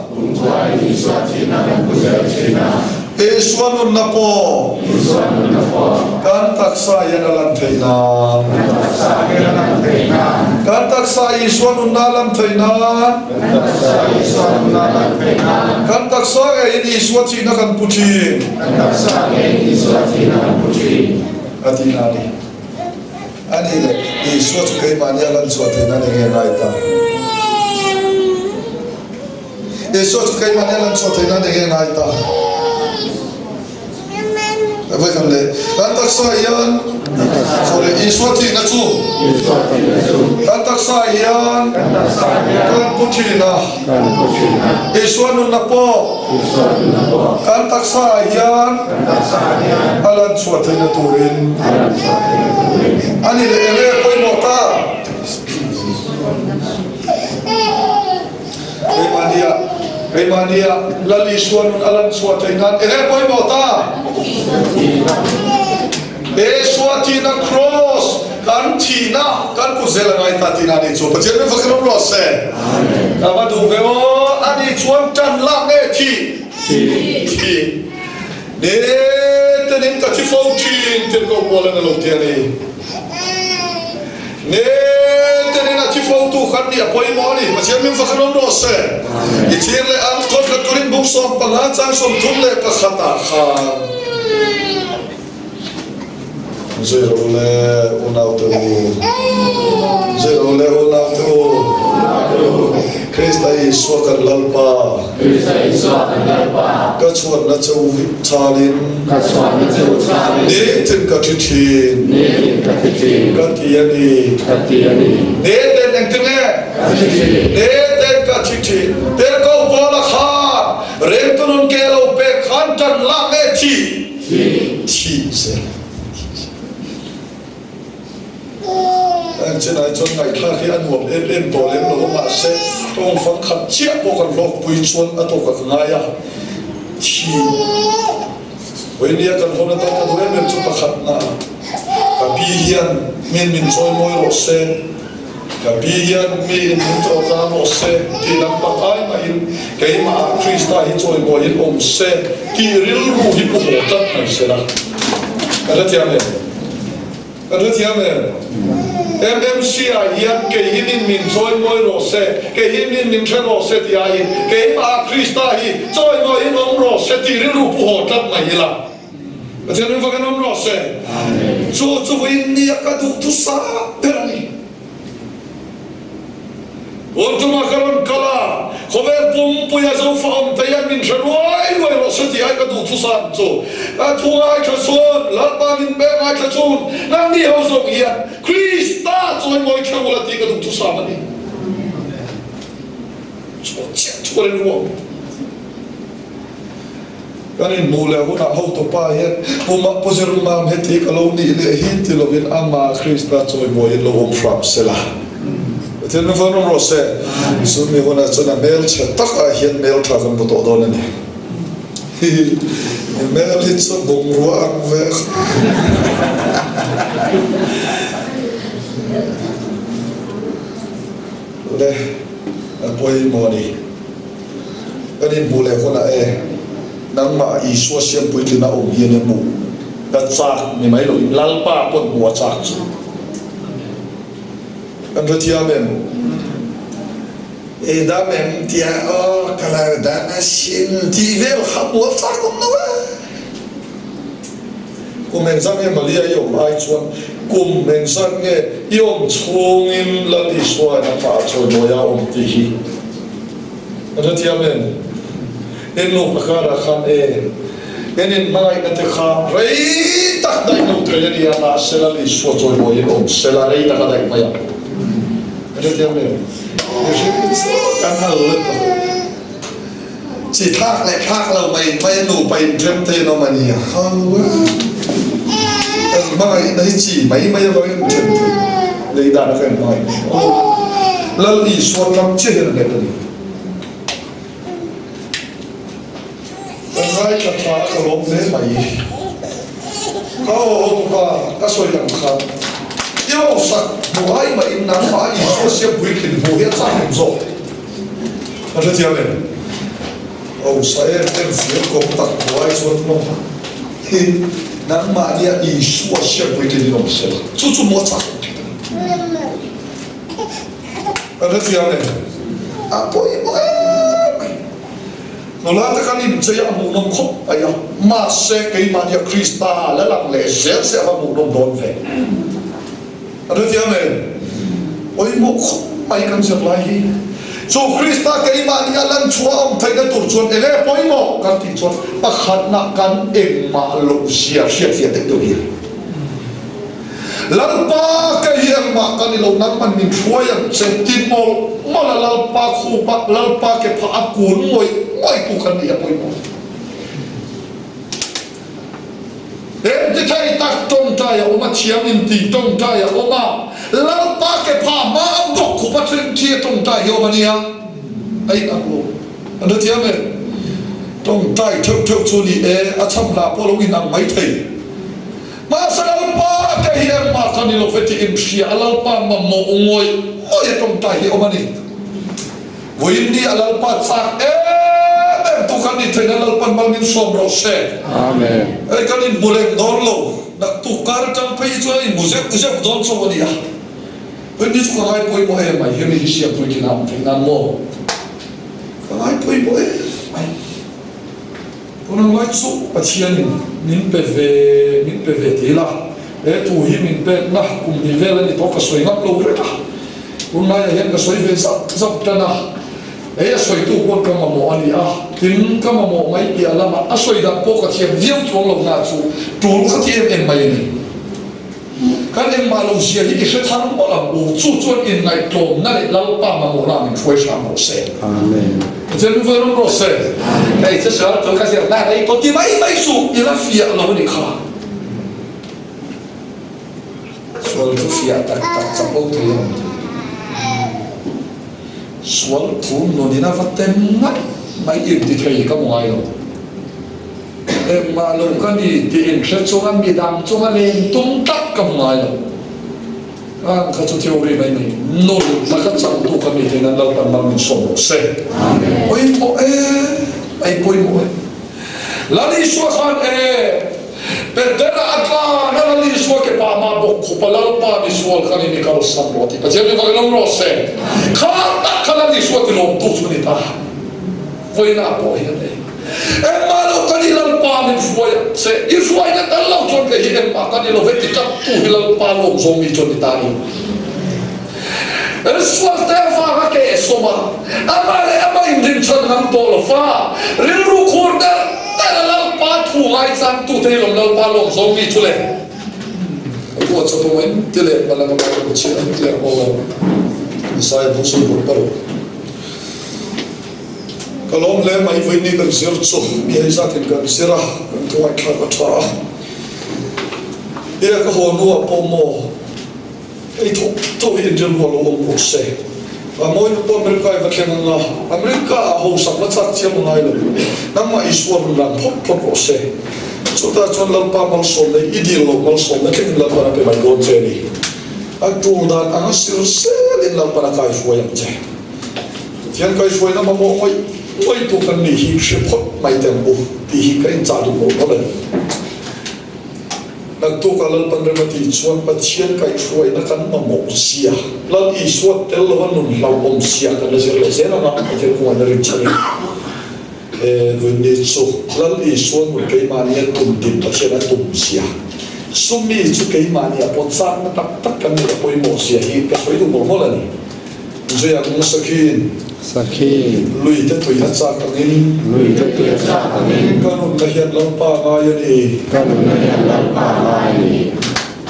Isua nunna pawh kan taksa hian a lan theih nan. Kan taksa Isua nunna a lan theih nan. Kan taksa ngeiin Isua thihna kan pu thin. A ti na ni. A nih leh Isua chu keimahni a lan chhuah theih nan enge ngai ta? Isua chu keimahni a lan chhuah theih nan enge ngai ta? Vawi khat leh kan taksa hian sorry Isua thihna chu kan taksa hian kan pu thin a, Isua nunna pawh kan taksa hian a lan chhuah theihna turin a ni leh enge pawimawh ta? Keimahnia Keimahnia Lal Isua nun a lan chhuah theih nan enge pawimawh ta? Isua thihna cross kan thihna kan kut zel a ngai ta tihna anih chu Pathian min fakin awm rawh se. Ka va duh ve aw anih chuan tan lak nge thih? Thih. Ni tenin ka thi fo thin tirhkoh Paul-an a lo ti a ni. Ni tenin a thi fotu khan nih a pawimawh a ni. Pathian min fakhin awm rawh se. I thlir leh ang, Thawt khat turin buk 15 chang 31 ah khan. Zui rawh u le unaute u, zui rawh u le unaute u, Krista Isua kan Lalpa, ka chhuanna che u chhalin, nitin ka thi thin, ka ti a ni, nitin engtin nge? Nitin ka thi thin, Tirhkoh Paula khan ringtu nun ke lo pek khan tan lak nge thi? Thi zel. Heng chinai chuan ngaihthlak hi a nuam em em tawh lem lo a, mahse tawng fang khat chiah pawh kan hlawkpui chuan a tawk a ka ngai a, thi vawinia kan hawn atan ka duh em em chu pakhat na ka pi hian min min chawi mawi rawh se, ka pi hian mi in min chaw tlang rawh se tih lam pak ai mahin keimah ah Krista hi chawi mawiin awm se tih rilru hi pu haw tlat mai se la ka hrethiam em? Ka hrethiam em? MMC ah hian kei hi min min chawimawi rawh se, kei hi min min hre rawh se tih aiin keimah Krista hi chawimawiin awm rawh se tih rilru pu haw tlat mai ila. Pathian ring fakin awm rawh se. Chu chu vawiin nia ka duhthusa ber a ni. Tun tumah ka rawn kal a, khawvel pumpuia Zofa awm te hian min hre ruai ruai rawh se tih ai ka duh thusan chu. Ka thu ngaithla chhun, Lalpa min pek ngaithla chhun, nangni ho zawng hian Krista chawimawi theuh ula tih ka duh thusam a ni. Chhuah chiah chu ka rilru ang. Kan inhmuh leh hunah hotupa hian Pumah Pu Zirmam heti ka lo nih leh hi ti lovin amah Krista chawimawiin lo awm hram se la. Pathian min vawn awm rawh se. Chu mi hunah chuan a hmelchhe takah hian hmeltha kan hmu tawh dawn a ni. Hihi hmel hi chu bungrua ang ve kha. Le a pawimawh a ni. Kan inhmuh leh hunah e, nangmah Isua siam puitlina awm hi ania hmuh ka chak ni mai loin Lalpa pawn hmuh a chak chu. Kan hrethiam em? E dam em tia aw ka lo dam asin tih vel kha hmuh a chak awm lo e. Kum engzat nge Maria i awm ai chuan kum engzat nge i awm chhungin Lal Isua nangmah ah chawimawi a awm tih hi Ka hrethiam em? In nupa karah khan e, in inhmangaihna te kha rei tak daih lo thei a nia, mahse Lal Isua chawimawiin awm sela rei tak a daih mai ang. Ka hrethiam em? Mihring hi chu kan hal lutuk. Chi thlak leh thlak lo mai mai a nupa inrem thei an awm a nia. Hau a, kan hmangaihna hi chi mai mai avangin inrem thei. Lei dana ka inhmangaih ni. Aw, Lal Isua ṭang chiah hian a let a ni. Ka ngaithla tha a ka lawm hle mai. Ka aw haw tuka ka sawi ang khan i aw sak hmu ai mahin nangmah Isua siam puitlin hmuh hi a chak awm zawk. Ka hrethiam em? Aw sa em em fir kawm tak hmu ai chuan maw hi nangmahnia Isua siam puitlin in awm sela chu chu maw a chak awm thei ta ni. Ka hrethiam em? A pawimawh em mai. Nula te kan inchei a hmuhnawm khawp mai a, mahse keimahnia Krista la lang leh zel se a va hmuhnawm dawn ve. Ka hrethiam em? Pawimawh khawp mai kan zir lai hi. Chu Krista keimahni a lan chhuah a awm theihna tur chuan eng nge pawimawh kan tih chuan pakhatna kan engmah loh zia hriatfiah deuh deuh hi a ni. Lalpa ka hi engmah ka ni lo, nangman min hruai ang che ti mawlh mawlh a Lalpa khupa Lalpa ke phah a kun ngawih ngawih tu kan ni a pawimawh. Eng ti thei tak tawngtai a awm a, thiam in tih tawngtai a awm a, Lalpa ke phah hma a bawk khupa thleng thi a tawngtai hi awm a nia, a in ang lo. An hrethiam em? Tawngtai theuh theuh chu ni e, a chham hla pawh lo in ang mai thei. Mahse Lalpa te hi engmah ka ni lo ve tih in hria a, Lalpa mamawh ngawih ngawih a tawngtai hi awm a ni. Vawiin ni a Lalpa chak em em tu kan ni theihna Lalpan mal min sawm rawh se. Amen. Hei kan inhmu leng dawn lo, naktuk kar atang phei hi chuan a inhmu zeuh zeuh dawn chauh a ni a. Vawiin ni chu ka ngai pawimawh em mai, hemi hi siampui thin a awm theih nan maw? Ka ngai pawimawh em mai. Tunang lai chu Pathianin min pe ve min pe ve ti ila, he thu hi min pekna kum hnih vel a ni tawh ka sawi ngam lo reng a, tunlaiah hian ka sawi ve zauh zauh tan a, hei a sawitu pawn ka mamawh a ni a, tin ka mamawh mai piah lamah a sawi dan pawh ka thiam viau chuang lo na chu tul ka ti em em mai a ni. Kan engmah lo zia hi i hre thar mawlh ang u, chu chuan inngaihtlawmna leh Lalpa mamawhna min hruai hram rawh se. Amen. Pathian min vawi rawng rawh se. Hei chu sual chu ka zirna rei tawh ti mai mai suh, i la fiah lo a nih kha. Sual chu fiah tak tak chapo thei a awm thei. Sual thu nunin a va tem ngat mai inti thei ka hmu ngai lo. Engmah lo ka ni tih inhre chunga midang chunga leng tum tak ka hmu ngai lo. Ang kha chu theory mai mai nun laka changtu ka mi theih nan Lalpan mal min sawm rawh se. Pawimawh e, ai pawimawh e. Lal Isua khan e, Petera a tlan a Lal Isua ke pa mah bawk khup a Lalpa ni sual khan in i kalsan rawh a ti. Pathian mi fak in awm rawh se. Kha tak kha Lal Isua ti lawmtu chu a ni ta. Vawiinah pawh hian e. Engmah lo kan i Lalpa min hruai a che, i hruaina tal lo chuan kei hi engmah kan i lo ve ti tlat tu hi Lalpa lawm zawng mi chuan ni ta ni. Sual te avanga ke sawm a, amah leh amah inrinchhan ngam tawh lo va, rilru khur der der a Lalpa thu ngaichang tu te hi lawm Lalpa lawm zawng mi chu le. A kuat chawp a main ti leh hmalam a Bible chhiah an ti ang aw. Isaiah bung sawm paruk. Ka lawm hle mai, vawiin kan zir chu mi hei zatin kan zir a, kan thuaithlak a tha a. Ia ka haw hnuah pawh maw hei thawk thawk hi inril rual lo awm rawh se. A mawi nu pawh America i va thleng ang a, America ah hausak va chak chiam a ngai lo. Nangmah Isua rawn lan phawt phawt rawh se. Chutah chuan Lalpa malsawm leh i dil loh malsawmna thlengin Lalpan a pe mai dawn che a ni. A tul dan anga sir selin Lalpan a kaihruai ang che. Pathian kaihruaina mamawh ngawih ngawih tu kan nih hi hre phawt mai teh ang u tih hi ka inchah duh lo mawlh a ni. Naktuk ah Lalpan rem a tih chuan Pathian kaihruaina kan mamawh zia, Lal Isua tel lova nun hlauhawm zia kan la zir leh zel ang a, Pathian kawngah na rinchhan in he vunni chu Lal Isua nun keimahni a tum din Pathian a tum zia, chumi chu keimahni ah pawh chakna tak tak kan neih a pawimawh zia hi ka sawi duh mawlh mawlh a ni. Zui ang sakhin. Sakhin. Lui te tui a chak angin. Lui te tui a chak angin. Ka nunna hian Lalpa ngai a ni. Ka nunna hian Lalpa ngai a ni.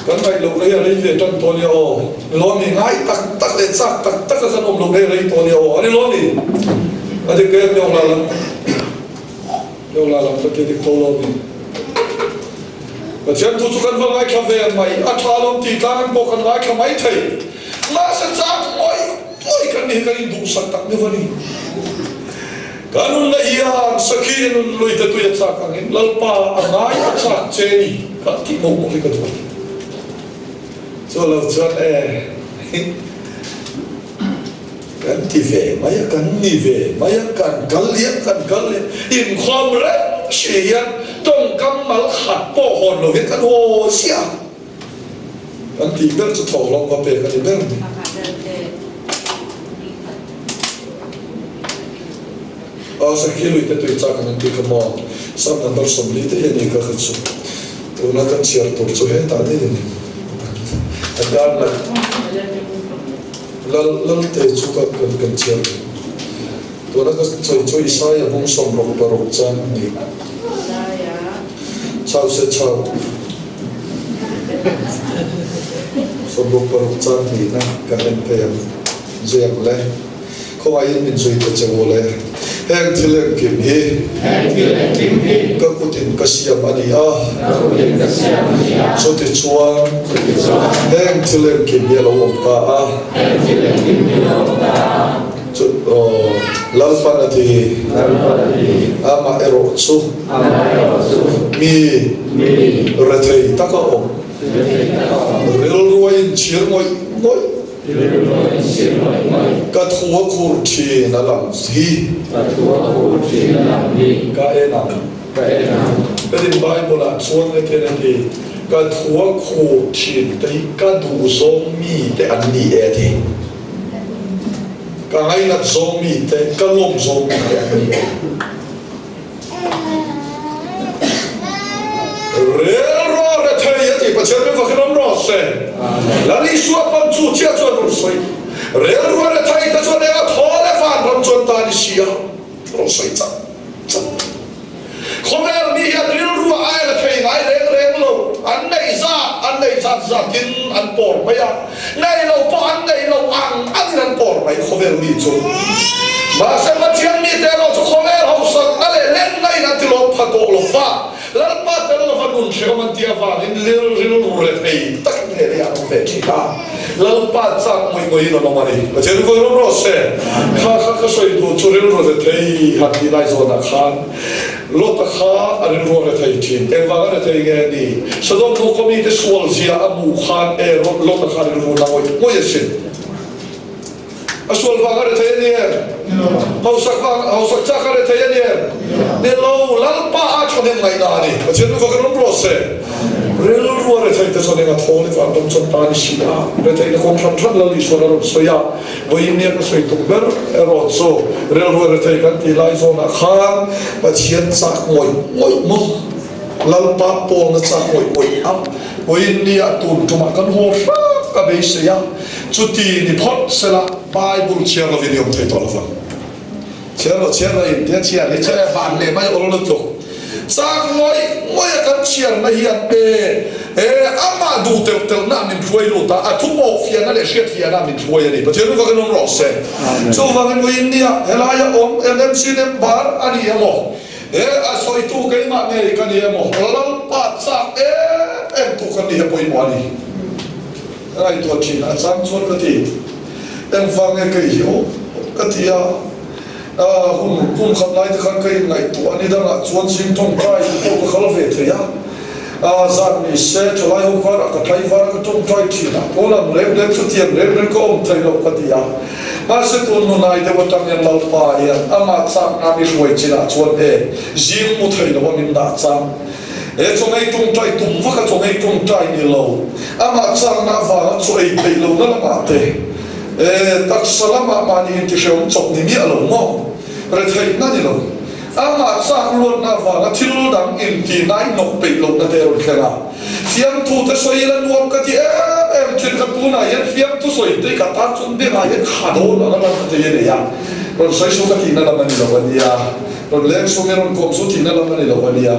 Kan ngaih lohna hi a rei ve tan tawh nia aw. Ni lo mi ngai tak tak leh chak tak tak a kan awm lohna hi a rei tawh nia aw. A ni lo mi? A dik em Yawng la lam? Yawng la lam ka ti dik tho lo mi? Pathian thu chu kan va ngaithla ve mai. A tha lawm tih tlang an pawh kan ngaithla mai thei. Mahse chang ngawih ngawih kan nih kan induhsak tak deuh a ni. Ka nunna hian sakhi nun lui te tui a chak angin Lalpa a ngai a chak che ni ka tih mawh mawh hi ka duh a ni. Chu lo chuan e kan ti ve mai a, kan ni ve mai a, kan kal liam kan kal liam inkhawm reng si hian tawngkam mal khat pawh hawn lo hian kan haw ziah a. Kan tih ber chu thawhlawm va pek a ni ber mai. A sakhi lui te tui chak an tih kha maw? Sam number 40 te hi a ni ka kha chu. Tuna kan chhiar tur chu hetah daih a ni. A dan la lal lal te chu ka kan kan chhiar. Tuna ka sawi chu Isaia bung 66 chang a ni. Chau se chau. 66 chang nihna ka en phei ang zui ang le. Khawngaihin min zui ta che u le. Heng thil engkim hi ka kutin ka siam a ni a. Chutichuan heng thil engkim hi a lo awm ta a. Chu Lalpan a ti. Amah erawh chu mi rethei taka awm. Rilru a inchhir ngawih ngawih. Ka thu a khur thin a lang hi. Ka en ang. Ka din Bible ah chuan hetian a ti, Ka thu a khur thin te hi ka duhzawng mi te an ni e a ti. Ka ngainat zawng mi te, ka lawm zawng mi te an ni. Pathian min fakin awm rawh se. Lal Isua pawn chu chiah chuan rawn sawi. Rilru a rethei te chuan eng a thaw le van ram chuan ta ni si a rawn sawi chak chak. Khawvel mi hian rilru a ai la thei ngai reng reng lo. An neih zat an neih zat zatin an pawr mai a, nei lo pawh an nei lo ang angin an pawr mai khawvel mi chu. Mahse Pathian mite erawh chu khawvel hausak a leh lenna in an ti lawm pha tawh lo va, Lalpa tel lova nun hrehawm an tih avangin rilru rethei takin he lei ah an awm ve thin a. Lalpa chak ngawih ngawihin an awm a ni. Pathian vawi rawm rawh se. Kha kha ka sawi duh chu rilru rethei han tih lai zawnah khan Lota kha a rilru a rethei thin. Engvang a rethei nge ni? Sodom nu khaw mite sual zia a hmuh khan e Lota kha rilru na ngawih ngawih asin. A sual vang a rethei a ni em? Hausak vang, hausak chak a rethei a ni em? Ni lo, Lalpa a thahnem ngaihna a ni. Pathian lu fak in awm rawh se. Rilru a rethei te chuan eng a thawl i van ram chuan ta ni si a. Retheihna kawng hran hran Lal Isuan a rawn sawi a, vawiin nia ka sawi tum ber erawh chu rilru a rethei kan tih lai zawnah khan Pathian chak ngawih ngawih maw? Lalpa pawlna chak ngawih ngawih ang. Vawiin nia tun tumah kan haw hrang ka beisei a. Chuti ni phawt sela Bible chhiar lovin i awm thei tawh lovang. Chhiar lo chhiar lo in tia chhiar hi chu e van leh mai awl lutuk. Chak ngawih ngawih a kan chhiarna hian e e amah duh telh telhna ah min hruai lut a, a thu pawh fiahna leh hriat fiahna ah min hruai a ni. Pathian ru vakin awm rawh se. Chuvangin vawiin nia helaia awm LMC member a ni emaw, he a sawitu keimah ngei ka ni emaw, Lalpa chak em em tu kan ni hi a pawimawh a ni. Ka ngaihtuah thin a chang chuan ka ti, Engvang nge kei hi aw? ka ti a, hun kum khat lai te khan ka inngaihtuah a, nidangah chuan zing tawngtai pawh ka kal ve thei a, zan ni se thalai ho karah ka thai var a ka tawngtai thin a, pawn ang reng reng chutiang reng reng ka awm thei lo ka ti a, mahse tun hnunai deuh atang hian Lalpa hian amah chakna mi hruai chinah chuan e zing mu thei lo a min dah chang. He chawngei tawngtai tum vaka chawngei tawngtai ni lo, amah chakna avanga chaw ei theih lohna lamah te, e, taksa lamah mahni intihreawm chawp ni miah lo maw? Retheihna ni lo, amah chak luatna avanga thil dang intih nai hnawk peih lohna te a rawn thleng a. Fiamthu te sawi ila nuam ka ti em em thin kha tunah hian fiamthu sawi te ka tan chuan bengah hian kha dawn ang a lan ta thei a nei a, rawn sawi suh ka tihna lam a ni lo a nia. Rawn leng sum i rawn kawm chu tihna lam a ni lo a nia.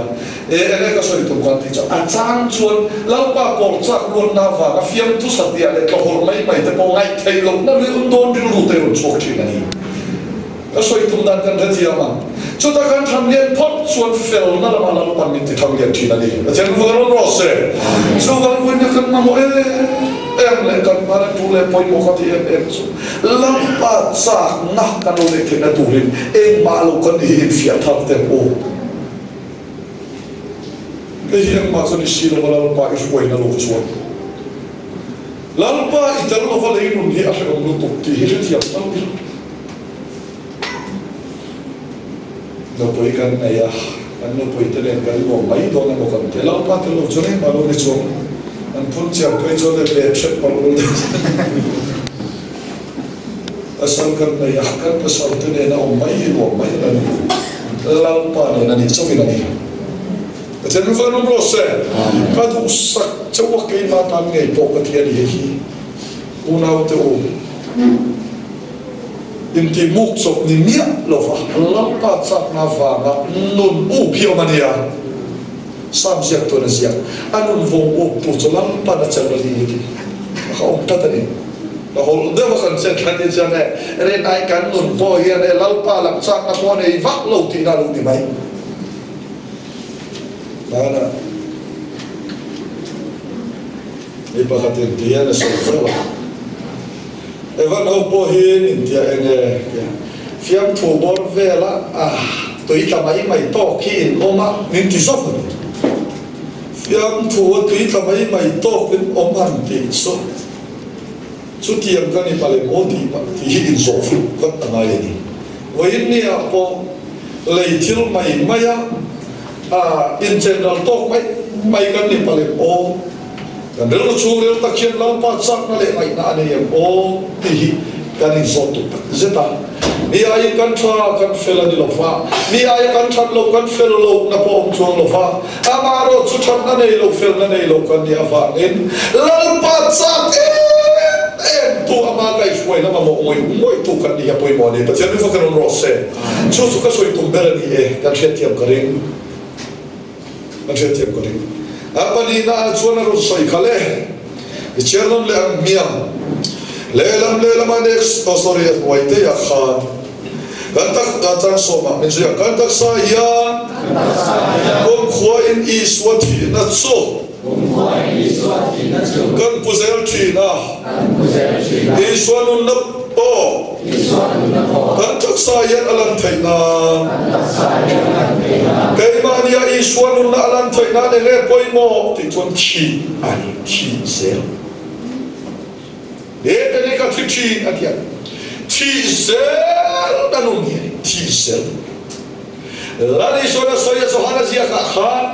E enge ka sawi tum kan tih chu a chang chuan Lalpa kawr chak luatna avanga fiamthu satliah leh tlawhawrh mai mai te pawh ngaih theih lohna rilru dawn rilru te rawn chhuak thin a ni. Ka sawi tum dan kan hrethiam ang. Chuta kan tham lian phawt chuan felna lamah Lalpan min ti tham lian thin a ni. Pathian rual rawn rawh se. Chuvang vawiin kan mamawh em em leh kan hmana tu leh pawimawh ka ti em em chu. Lalpa chakna kan lo neih theihna turin engmah lo kan hi infiah thar teh u. Hei hi engmah chu ni si lova Lalpa i hruaina lo chuan Lalpa i tel lova lei nun hi a hrehawm lutuk tih hi hrethiam tal ila. Nupui kan nei a, kan nupui te nen kan nuam mai dawn emaw kan ti. Lalpa tel lo chuan engmah lo ni chuang. An phun chiang phei chuan le ve hrep palh ul deuh. Pasal kan nei a, kan pasal te nena awm mai hi nuam mai a ni. Lalpa nen a nih chauhin a ni. Pathian lu van awm rawh se. Ka duhsak chauh a keimah tan ngei pawh ka ti a ni hei hi. Unaute u. Intihmuk chawp ni miah lova Lalpa chakna vanga nun up hi awm a nia. Sam ziak tuan a ziak. A nun vawng up tu chu Lalpa'n a chelh a ni tih a kha awm tlat a ni. Ka hawlh deuh a kan chet thla ni chuan e rinai kan nun pawh hian e Lalpa lam chakna pawh a nei vak lo tihna a lo ni mai. Hmanah mi pakhatin ti hian a sawi zauh a. Evan ho pawh hi min tia eng e tia fiamthu bawr vela tui tla mai mai tawk hi in awm a min ti zawk a ni. Fiamthu a tui tla mai mai tawk in awm han tih chu chutiang ka ni palem aw tih tih hi in zawh fuh vat a ngai a ni. Vawiin ni ah pawh lei thil mai mai a inchen ral tawk mai mai kan ni palem aw. Kan rilru chhungril tak hian Lalpa chakna leh ngaihna a nei em aw tih hi kan inzawt duh tak zet a. Mi aiin kan tha kan fel a ni lo va, mi aia kan that loh kan fel lohna pawh awm chuang lo va, amaherawhchu thatna nei lo felna nei lo kan nih avangin Lalpa chak em em tu ama kaihhruaina mamawh ngawih ngawih tu kan nih hi a pawimawh a ni. Pathian mi fakin awm rawh se. Chu chu ka sawi tum ber a ni e, kan hriatthiam ka ring. Kan hriatthiam ka ring. A pahnihna ah chuan a rawn sawi khalh e. I chhiar nawn leh ang hmiang. Lehlam lehlam ah next, oh sorry a hnuai te ah khan kan tak ah chang sawm ah min zui ang. Kan taksa hian kumkhua in Isua thihna chu kan pu zel thin a. Isua nunna pawh kan taksa hian a lan theih nan. Keimahnia Isua nunna a lan theih nan eng nge pawimawh tih chuan thih a ni, thih zel. He te ni ka thi thin a ti a, thih zel na nun hi a ni, thih zel. Lal Isuan a sawi a Johana ziakah khan,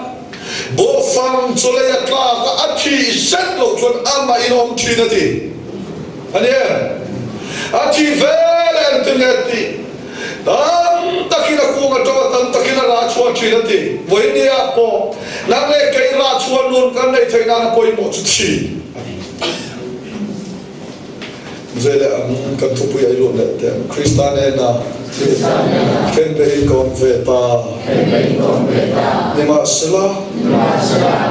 Bawhfang chu lei a tlak a, a thih zet loh chuan amah in awm thin a ti. A ni em? A thih vel em ti nge tih? Tam takin a kung a to a, tam takin a rah chhuah thin a ti. Vawinia pawh nang leh kei rah chhuah nun kan neih theih nana pawimawh chu thi a ni. Zai leh ang kan thupui a i lut leh teh ang. Krista nena khenbeh in ka awm ve ta. Nimahsela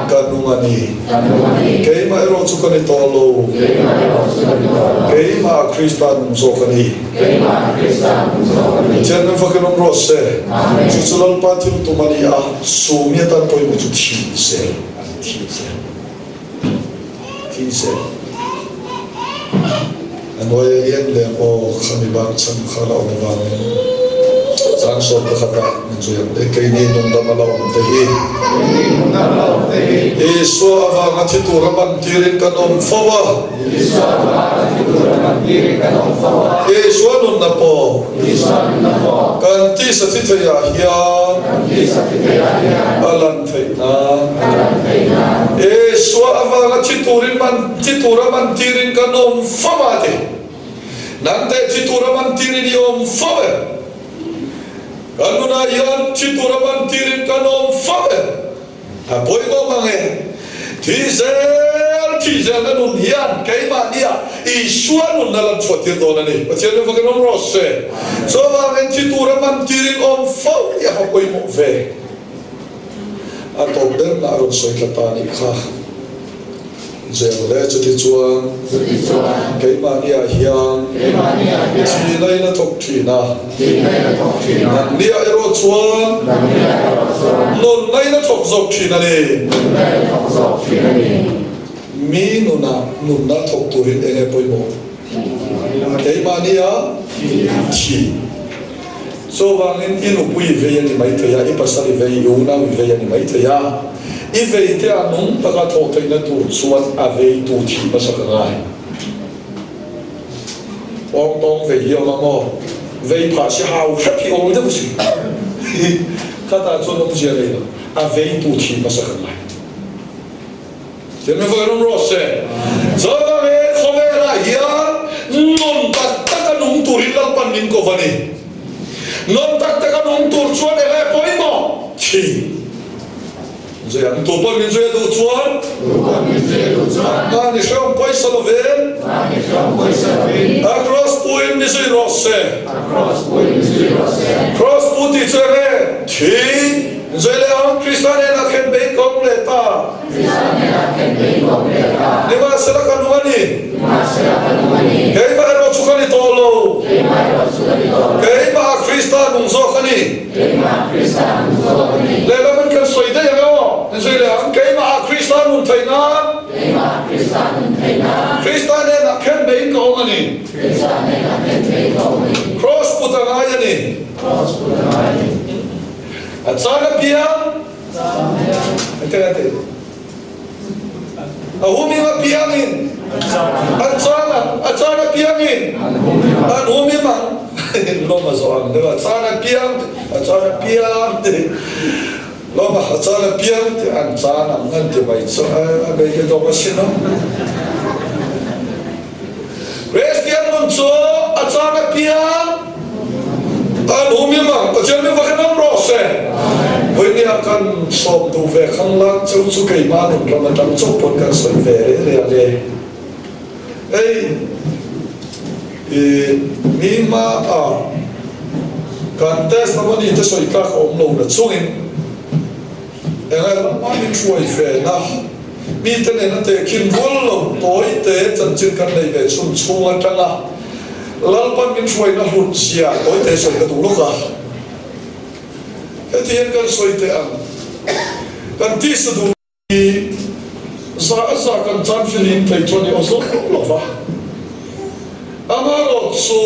ka nung a ni. Keimah erawh chu ka ni tawh lo. Keimah Krista nung zawk a ni. Pathian min fakin awm rawh se. Chu chu Lalpa thil tum a ni a, sumi atan pawimawh chu thi zel a ni, thi zel. Thi zel. A hnuaia hian leng aw khami bak chhan kha la awm avangin chang sawm pakhat ah min zui ang e, keini nungdam a la awm te hi. Isua avanga thi tura man tirin kan awm fo a. Isua nunna pawh kan tisa thi theiah hian a lan theih nan. Isua avanga thi turin man thi tura man tirin kan awm fo a ti. Nang teh thi tura man tirin i awm fo e. Kan nunah hian thi tura man tirin kan awm fo e. A pawimawh mang e. Thi zel, thi zel na nun hian keimahnia Isua nunna lam chhuah tir dawn a ni. Pathian ring fakin awm rawh se. Chuvangin thi tura man tirin awm fo hi a va pawimawh ve. A tawp berna a rawn sawi tla ta nih kha. Zel le chuti chuan keimahniah hian thihna in a thawk thin a, nangniah erawh chuan nunna in a thawk zawk thin a ni. Mi nunah nunna thawk turin eng nge pawimawh? Keimahniah thih. Chuvangin i nupui i vei a ni maithei a, i pasal i vei, i unau i vei a ni maithei a. I vei te a nung taka thawh theihna tur chuan a veitu thih hmasa ka ngai. Awng tawng vei hi awm ang aw, vei phah si hau hrep hi awm deuh si. Khatah chuan awmzia nei lo, a veitu thih hmasa ka ngai. Thilmi vawi rawng rawh se. Chuvangin khawvelah hian nun tak taka nung turin Lalpan min ko va ni. Nun tak taka nung tur chuan eng nge pawimawh? Thi. Zui ang. Tu pawn min zui a duh chuan? Mahni hrehawm pawisa lovin a kraws puin mi zui rawh se. Kraws pu tih chu eng nge? Thi. Zui leh ang. Krista hnenah khen bei kawng leh ta. Nimahsela ka nung a ni. Keimah erawh chu ka ni tawh lo. Keimah Krista nung zawk a ni. Lehlam in kan sawi daih ang aw. Inzui leh ang. Keimah Krista nun theih nan. Krista hnenah khen beiin ka awm a ni. Kraws put a ngai a ni. A chang apiang. A humim apiangin an chan ang, a chan apiangin an humim ang. Lawm a zawh ang deuh a, chan apiang ti, a chan apiang ti, lawm a, a chan apiang ti, an chan ang an ti mai chu a bei te dawk asin aw. Kristian nun chu a chan apiang. An hum him ang, Pathian min va khen awm rawh se. Vawinia kan sawm duh ve khanglang cheu chu keimah nun ram atang chauh pawn kan sawi ve reh reh a le. Hei i mi hma a kan testimony te sawi tlak a awm lo na chungin engai ram hma min hruai ve na mite nena tehkhin rual lo tawi te chanchin kan nei ve chhun chhung atanga Lalpan min hruaina hlut zia tawi te sawi ka duh lawk a. Heti hian kan sawi teh ang, kan tisa duh hi za a za kan chan filim thei chuan i aw zawk lo va. Amaherawh chu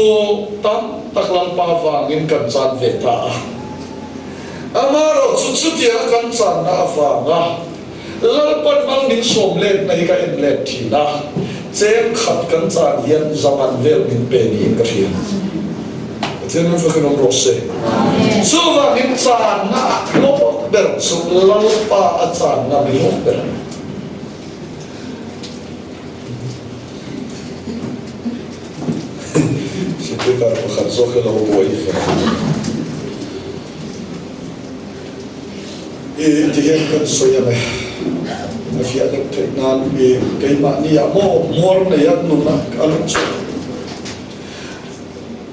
tam tak Lalpa vangin kan chan ve ta a. Amaherawh chu chutianga kan channa avanga Lalpan mal min sawm letna hi ka en let thin a, cheng khat kan chan hian zaman vel min pe niin ka hria. Pathian min fakin awm rawh se. Chuvangin channa a hlawk ber chu Lalpa a channa mi hlawk ber a ni. Speaker pakhat zawk hi lo buai ve. I ti hian kan sawi ang e, a fiah deuh theih nan i keimahni ah maw hmuar nei a nun a a lut chu.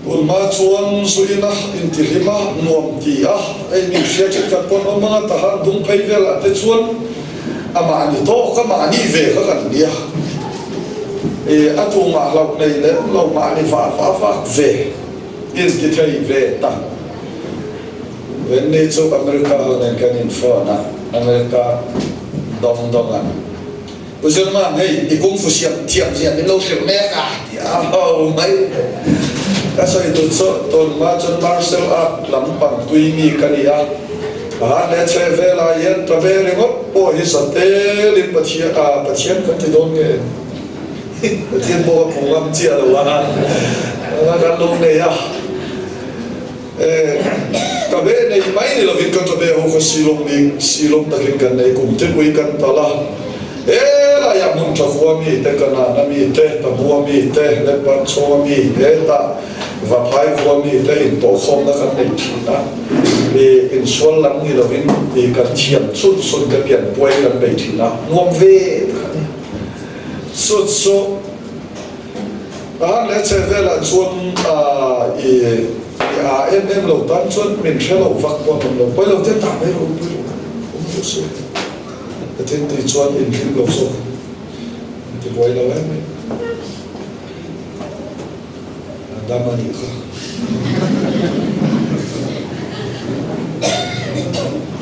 Tun hma chuan zuin a intihlim a nuam ti a, hei mi hria thenkhat pawn awm anga tahan dung phei velah te chuan amah ni tawk a mahni ve kha kan nia. I a tumah hlauh nei lem lo mahni vah vah vak ve intithei ve tak. Wendy chu America ho nen kan in phone a, America dawng dawng a, U Zirman hei i kung fu siam thiam zia min lo hrilh mek a ti a ho mai. Ka sawi duh chu tun hma chuan martial art lampang tui mi ka ni a, a leh chheh velah hian ta ve ringawt pawh hi za telin Pathian ah Pathian kan ti dawn nge? Pathian pawh ka phu ngam chiah lo a, kan lo nei a. Ka be nei mai ni lovin ka ka be ho kha silawm ni silawm takin kan nei kum te pui kan tal a, he laiah hmun tha khua mi te ka nana mi te Tabua mi te Leppanchhawnga mi hetah Vaphai khua mi te intawhkhawmna kan nei thin a, i insual lam ni lovin i kan thiam chun chun kan lian puai kan bei thin a, nuam ve tak a ni. Chu chu. A leh che velah chuan i a em em lo tan chuan min hre lo vak pawh an awm lo, pawi lo te tah mai rawh u, pawi lo awm lo se ka thil tih chuan in hlim lo zawk an ti buai lo em em a dam a nih kha.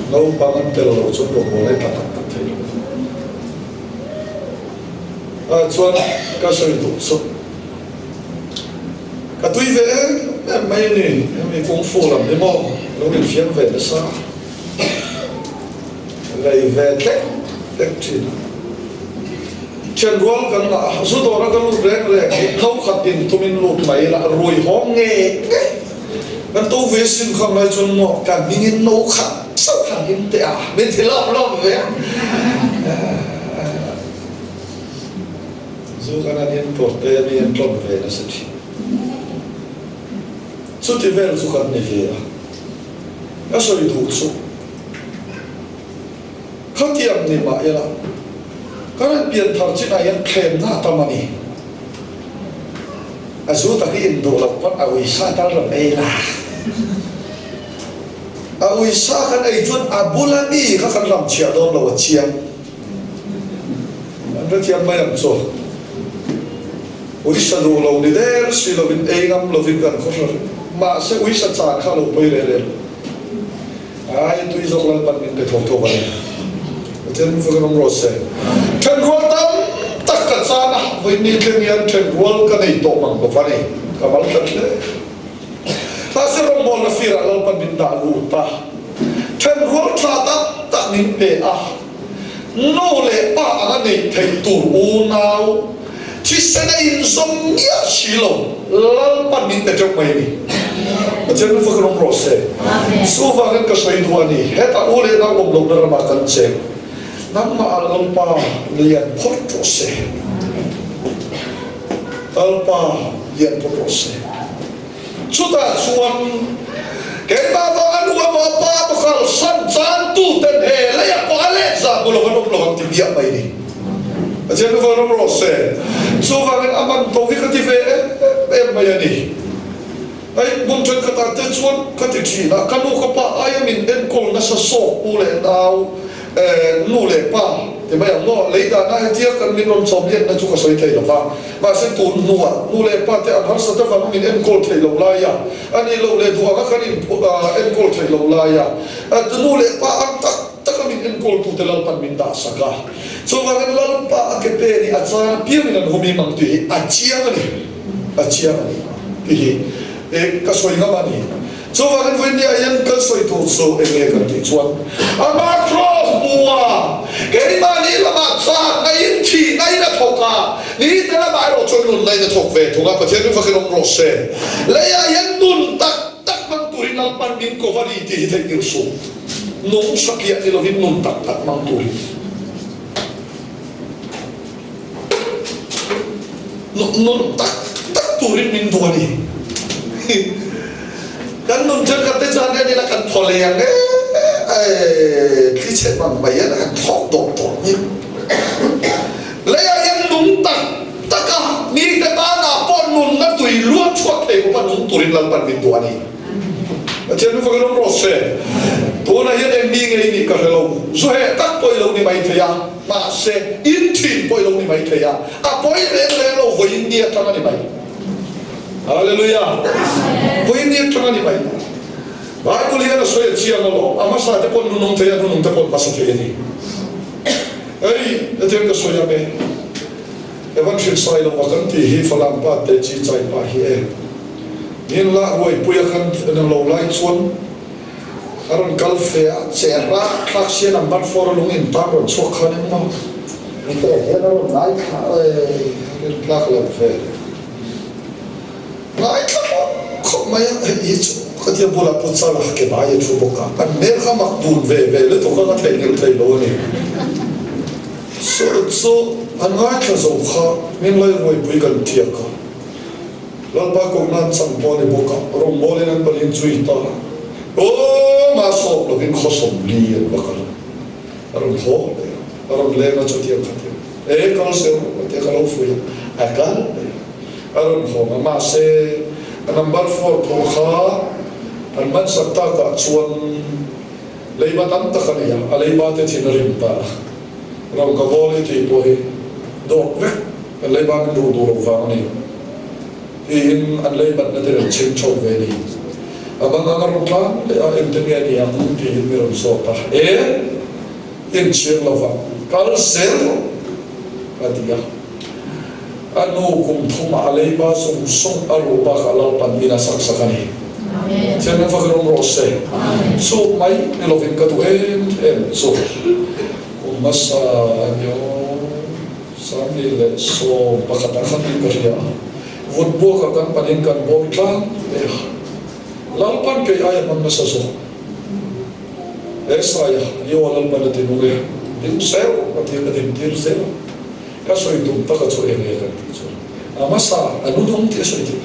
Naupang an tel lo chuan rawngbawl ai tak tak thei lo. Ah chuan ka sawi duh chu ka tui ve em em mai a ni, hemi kung fu lam hi maw lo infiam ve nasa lei ve tlek tlek thin a. Thian rual kan ngah a, zu dawra ka lut reng reng hi tho khat in tumin lut mai ila rui hawng ngei ngei kan to ve sin khang lai chuan maw ka hmingin no khat chauh han in teh a min ti lawm lawm ve a. Zu kan an in tur te mi an tlawm ve nasa thin. Chuti vel chu kan ni ve a, ka sawi duh chu khatiang ni mah ila kan han pian thar chinah hian thlemna a tam a ni. A zu tak hi in duh loh pawn a uisa tal rawn ei la. A uisa kan ei chuan a bula mi kha kan ram chhiah dawn lo a chiang. An hrethiam mai ang chu. Uisa duh lo ni der si lovin ei ngam lovin kan khaw hre reng. Mahse uisa chan kha lo pawi reh reh lo. Ai tui zawk Lalpan min pe tho tho a ni. Pathian min fak in awm rawh se. Thenrual tam tak ka chan a, vawiin thleng hian thenrual ka nei tawh mang bawk a ni. Ka mal tlat hle. Mahse rawngbawlna firah Lalpan min dah lut a, thenrual tha tak tak min pe a. Nu leh pa anga neih theih tur unau thisen a inzawm miah si lo, Lalpan min pe teuh mai a ni. Pathian min fak rawng rawh se. Chuvangin ka sawi duh a ni, hetah u leh nau awm lohna ramah kan cheng. Nangmah ah Lalpa lian phawt rawh se. Lalpa lian phawt rawh se. Chutah chuan. hmiah mai ni. Pathian chu vawi ram rawh se. Chuvangin a man to hi ka ti ve em em mai a ni. Hei hmun thenkhatah te chuan ka ti thin a, ka nu ka pa aia min enkawl nasa sawk u leh nau nu leh pa ti mai ang maw, lei dana hetia kan min rawn chawm lianna chu ka sawi thei lo va, mahse tun hnuah nu leh pa te an harsat avanga min enkawl thei lo laia, a nih loh leh duh anga kan in enkawl thei lo laia nu leh pa ang tak taka min enkawltu te Lalpan min dah sak a, chuvangin Lalpa a ke pe nih a chan apiangin an hum im ang tih hi a chiang a ni. A chiang a ni tih hi e ka sawi ngam a ni. Chuvangin vawinia hian kan sawi tur chu eng nge kan tih chuan ama cross bua keimahni lamah chakna in thihna in a thawk a, ni te lamah erawh chuan nunna in a thawk ve thung a, Pathian ring vakin awm rawh se. Leiah hian nun tak tak hmang turin Lalpan min ko va ni tih hi theihnghilh suh. Nung satliah ni lovin nun tak tak hmang turin. Nun tak tak turin min duh a ni. Kan nun thenkhat te chuan en ila kan thaw leh ang e, thli chhe mang mai hian kan thlawk dawp dawp mai. Leiah hian nung tak tak a, mite tanah pawh nunna tui luan chhuak thei khawpa nung turin Lalpan min duh a ni. Pathian mi fakin awm rawh se. Tunah hian eng mi nge i nih ka hre lo. Zu heh tak pawh i lo ni mai thei a, mahse in thin pawh i lo ni mai thei a, a pawi reng reng lo vawiin ni atang a ni mai. Hallelujah! Vawiin ni atang a ni mai. Bible hian a sawi a chiang alawm, a hmasa te pawn nunung thei a, nunung te pawn hmasa thei a ni. Hei, hetiang ka sawi ang e. Evan hrilhsai lova kan tih hi Falam pa te chi chai pa hi e. Nin lah ruaipui a kan en lo lai chuan a rawn kal fe a, che rak thlak sia number four a lung in tan rawn chhuak khan engmaw ni te hian a rawn ngaithla e, a rin tlak lo ve. Ngaithla khawp khawp mai a, hei hi chu khatia bulah pawh chal a ke bai a thu bawk a, an hmel kha mak dun ve ve lutuk a, ka theihnghilh thei lo a ni. Chu chu an ngaithla zo kha min lai ruaipui kan thiak a. Lalpa kohna an chang pawh a ni bawk a, rawngbawlin an palin zui ta. Aw, mah sawp lovin khaw 40 an va kal a, a rawn haw leh a, a rawn leng a chutiang khatiang e kal se rawh a tia ka lo fuih a, a kal leh a, a rawn haw a, mahse a number four pawh kha an man sak takah chuan leiba tam tak a nei a, a leiba te thin a rim ta a, rawn ka vawl i tih pawh hi dawt vek. Kan leiba min ruh duh loh vang a ni tiin an leibatna te rawn chhim chho ve ni. A bang ang a rawn tlang leh a, engtin nge ni ang tiin mi rawn zawt a, E, inchhir lova kal zel rawh a ti a. A nu kum thumah a leiba zawng zawng a ruh bakah Lalpan in a sak sak a ni. Thian min fak rawng rawh se. Chu mai ni lovin ka duh em em chu kum hmasa a ni aw. 2011 ah khan in ka hria a, vut buaka kan panin kan bawm tlang leh a, Lalpan kei aia hmang nasa zawk. He saia Leo Lalpan a ti nung e, ding zel a ti a, ka din tir zel a, ka sawi tum taka chu eng nge kan tih chuan a hmasa a nunung tih a sawi thei.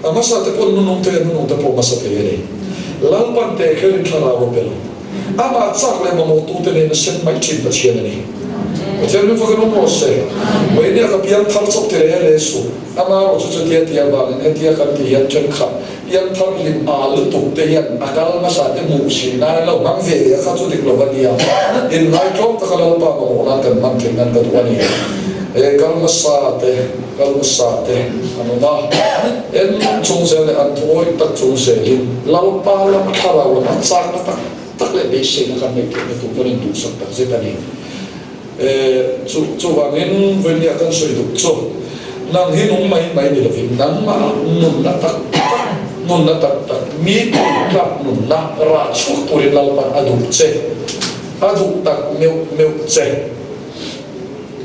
A hmasa te pawh nunung thei a, nunung te pawh hmasa thei a ni. Lalpan teh kherin thlarau a pe lo. Amah chak leh mamawhtute nen a sem mai thin Pathian a ni. Pathian min fak in awm rawh se. Vawinia ka piang thar chawp ti reh reh suh. Amaherawh chu chutia tia vangin hetia kan tih hian thenkhat piang thar hlim a lutuk te hian a kal hmasa te hmuh si nan an lo hmang ve leh a kha chu dik lo va nia. Inngaihtlawm taka Lalpa mamawh nan kan hman theih nan ka duh a ni. He kal hmasa te kal hmasa te an awm a, en chung zel leh an thuawih tak chung zelin Lalpa lama thlarau lama chakna tak tak leh beiseina kan neih theihna tur kan induhsak tak zet a ni. E, chu chuvangin vawinia kan sawi duh chu nang hi nung mai mai ni lovin nangmah nunna tak tak, nunna tak tak, mi tlak nunna rah chhuak turin Lalpan a duh che, a duh tak meuh meuh che.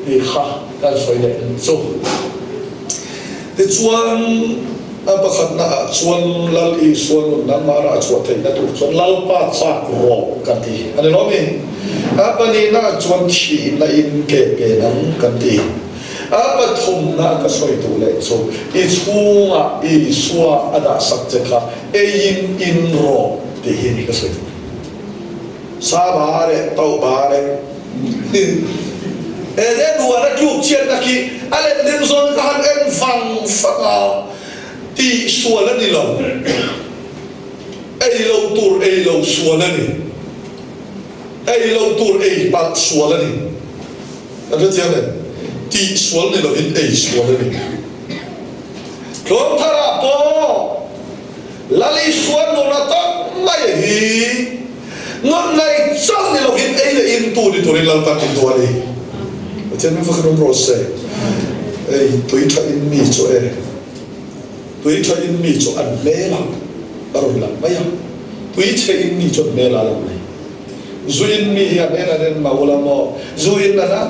Tih kha kan sawi leh ang chu. Tichuan, a pakhatna ah chuan Lal Isua nun nangmah rah chhuah theihna tur chuan Lalpa chak rawh kan ti a ni lo mi? A pahnihna ah chuan thihna in ke pen ang kan ti. A pathumna ka sawi duh leh chu i chhungah Isua a dah sak che kha eiin in rawh tih hi ni ka sawi duh. Sa ba leh tauh ba leh. Eden huan a tluk chhiatna khi a letling zawng ka han en vang vang a, tih sual a ni lo. Ei loh tur ei lo sual a ni. Ei loh tur ei palh sual a ni. Kan hrethiam em? Tih sual ni lovin ei sual a ni. Tlawmtharah pawh Lal Isua nuna tak mai hi nun nei chauh ni lovin ei leh in tu ni turin Lalpan min duh a ni. Pathian min fakhin awm rawh se. Ei tui tha in mi chu e. Tui tha in mi chu an hmel a, a rawn lang mai a. Tui chhe in mi chu an hmel a lang mai. Zu in mi hi an en an en mah ula maw? Zu in a na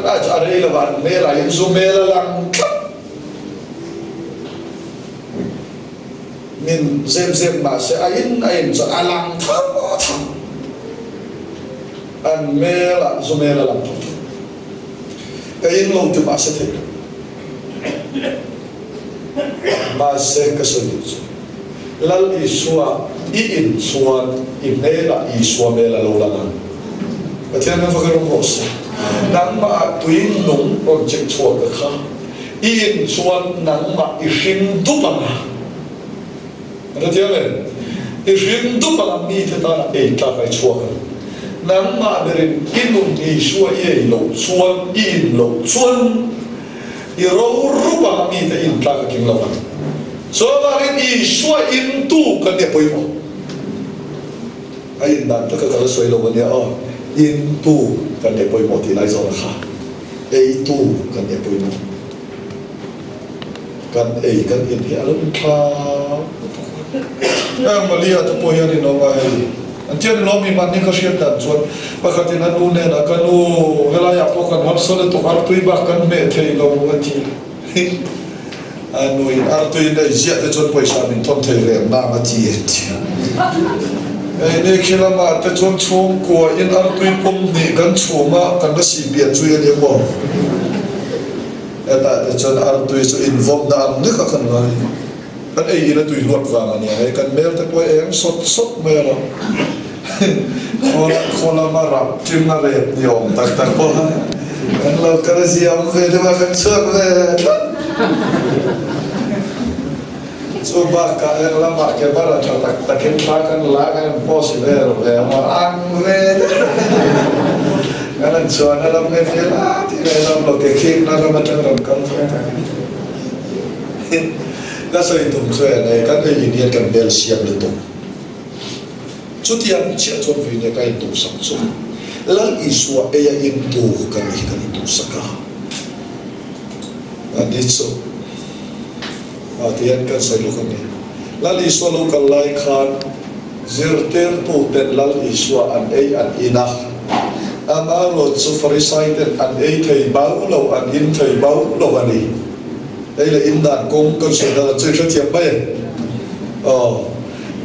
na chu a rei lo a, an hmel ah hian zu hmel a lang tlat. Min zep zep mah se a in a in chu a lang tho tho. An hmel ah zu hmel a lang tho tho. Ka in lo ti mah se thei lo. Mahse ka sawi duh chu Lal Isua i in chuan i hmelah Isua hmel a lo lang ang. Pathian min fak rawng rawh se. Nangmah ah tui nung rawn chek chhuak ka kha i in chuan nangmah i hring dup ang a. An hrethiam em? I hring dup ang a mite tana ei tlak a i chhuak ang. Nangmah berin i nun Isua i ei loh chuan i in loh chuan I ro rup ang a mite in tlak a tling lo vang. Chuvangin Isua in tu kan nia pawimawh. A in dan taka ka la sawi lo ania aw. In tu kan nia pawimawh tih lai zawna kha ei tu kan nia pawimawh. Kan ei kan in hi a lo inthlau lutuk a. Heng Malia te pawh hian in awm a hei. An tian lawm i mahni ka hriat dan chuan pakhatin a nu hnenah ka nu helaiah pawh kan harsa lutuk artui bak kan hmeh thei lo a ti. A nuin artui nei ziah te chuan pawisa min thawn thei reng nang a ti a ti. Hei ni khi lamah te chuan chhungkua in artui pum hnih kan chhum a kan la sih pian chui a nia maw. Hetah te chuan artui chu invawmna ang lek a kan ngai. Kan ei in a tui luat vang a nia hei kan hmel te pawh eng sawt sawt mai a lo. Khaw lama rap ṭing a rep ni awm tak tak pawh a kan lo kal ziam ve deuh a kan chhuak ve tlat. Chu bakah eng lamah camera ṭha tak takin thla kan la a kan post vel ve a maw ang ve deuh. Kan han chhuahna lam nge ve la tih leh lam lo ke khikna ram aṭang rawn kal thung tak. Ka sawi tum chu e nei, kan ei in hian kan bel siam lutuk. Chutiang chiah chuan vawinia ka intuhsak chu Lal Isua eia intu ka ni hi kan intuhsak a. A ni chu a ti hian kan sawi lawk a ni. Lal Isua lo kal lai khan zirtirtu ten Lal Isua an ei an in a, amaherawh chu Farisai ten an ei thei bau lo, an in thei bau lo a ni. Hei le in dan kawng kan sawi dan chu i hrethiam mai em? Aw,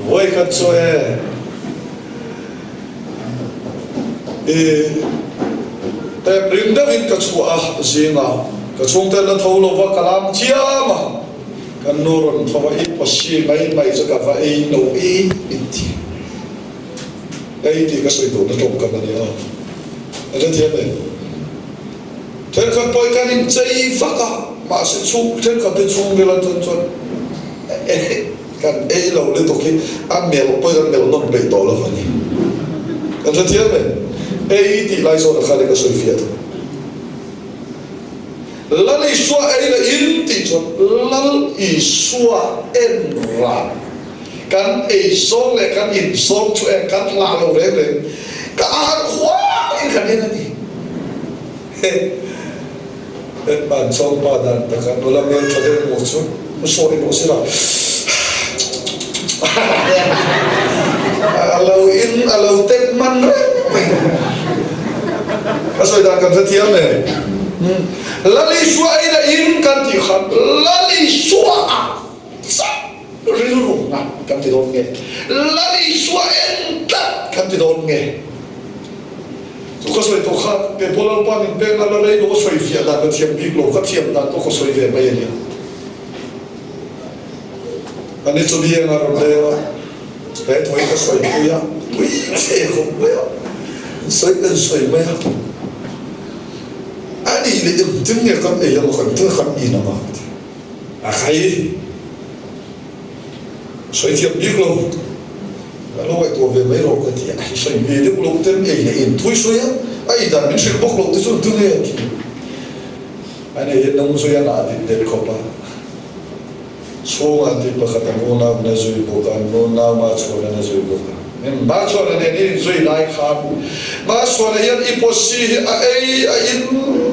vawi khat chu e i tep ring deuhin ka chhuah a, zingah ka chhungte la tho lo va ka lam chiam a, kan nu rawn tho va i pawsi mai mai chu ka va ei lo i in ti. Ei tih ka sawi duhna tawngkam a ni a, i hrethiam em? Thenkhat pawh hi kan inchei vak a, mahse chhung thenkhat te chhungril atang chuan kan ei lo lutuk hi a melh pawh hi kan melh nawn peih tawh lo a ni. Kan hrethiam em? Ei tih lai zawnah khan ka sawi fiah thung. Lal Isua ei leh in tih chuan Lal Isua en ran kan ei zawng leh kan in zawng chu eng kan hlah lo reng reng ka ar huangin kan en a ni. En ban chawng pa dan taka nula hmel tha deuh maw chu u sawi maw sila a lo in a lo tek man reng mai ka sawi dan kan hrethiam e Lal Isua ei leh in kan tih khan Lal Isua ah chauh rilru ngat kan ti dawn nge Lal Isua en tlat kan ti dawn nge. Chu ka sawi tawh kha kei pawh Lalpa min pek na la rei lo ka sawi fiah dan ka thiam bik lo, ka thiam dan pawh ka sawi ve mai a nia. Ani chu biang a rawn leng a, he thu hi ka sawi pui a, pui che khawp mai a, sawi kan sawi mai a. Anih leh engtin nge kan ei ang a, kan thil kan in ang a ka ti. A khai sawi thiam bik lo, ka lo ngaihtuah ve mai rawh ka ti a, i sawi ve deuh lo ten ei leh in thui sawi a, a ei dan min hrilh bawk lo te chu engtin nge a ti. A nei hian nang zui a ngah dit det khawp a, chhungah tih pakhat an unau in a zui bawk a, an unau Machhuana in a zui bawk a. Machhuana nen i inzui lai khan Machhuana hian i pawsi hi a ei a in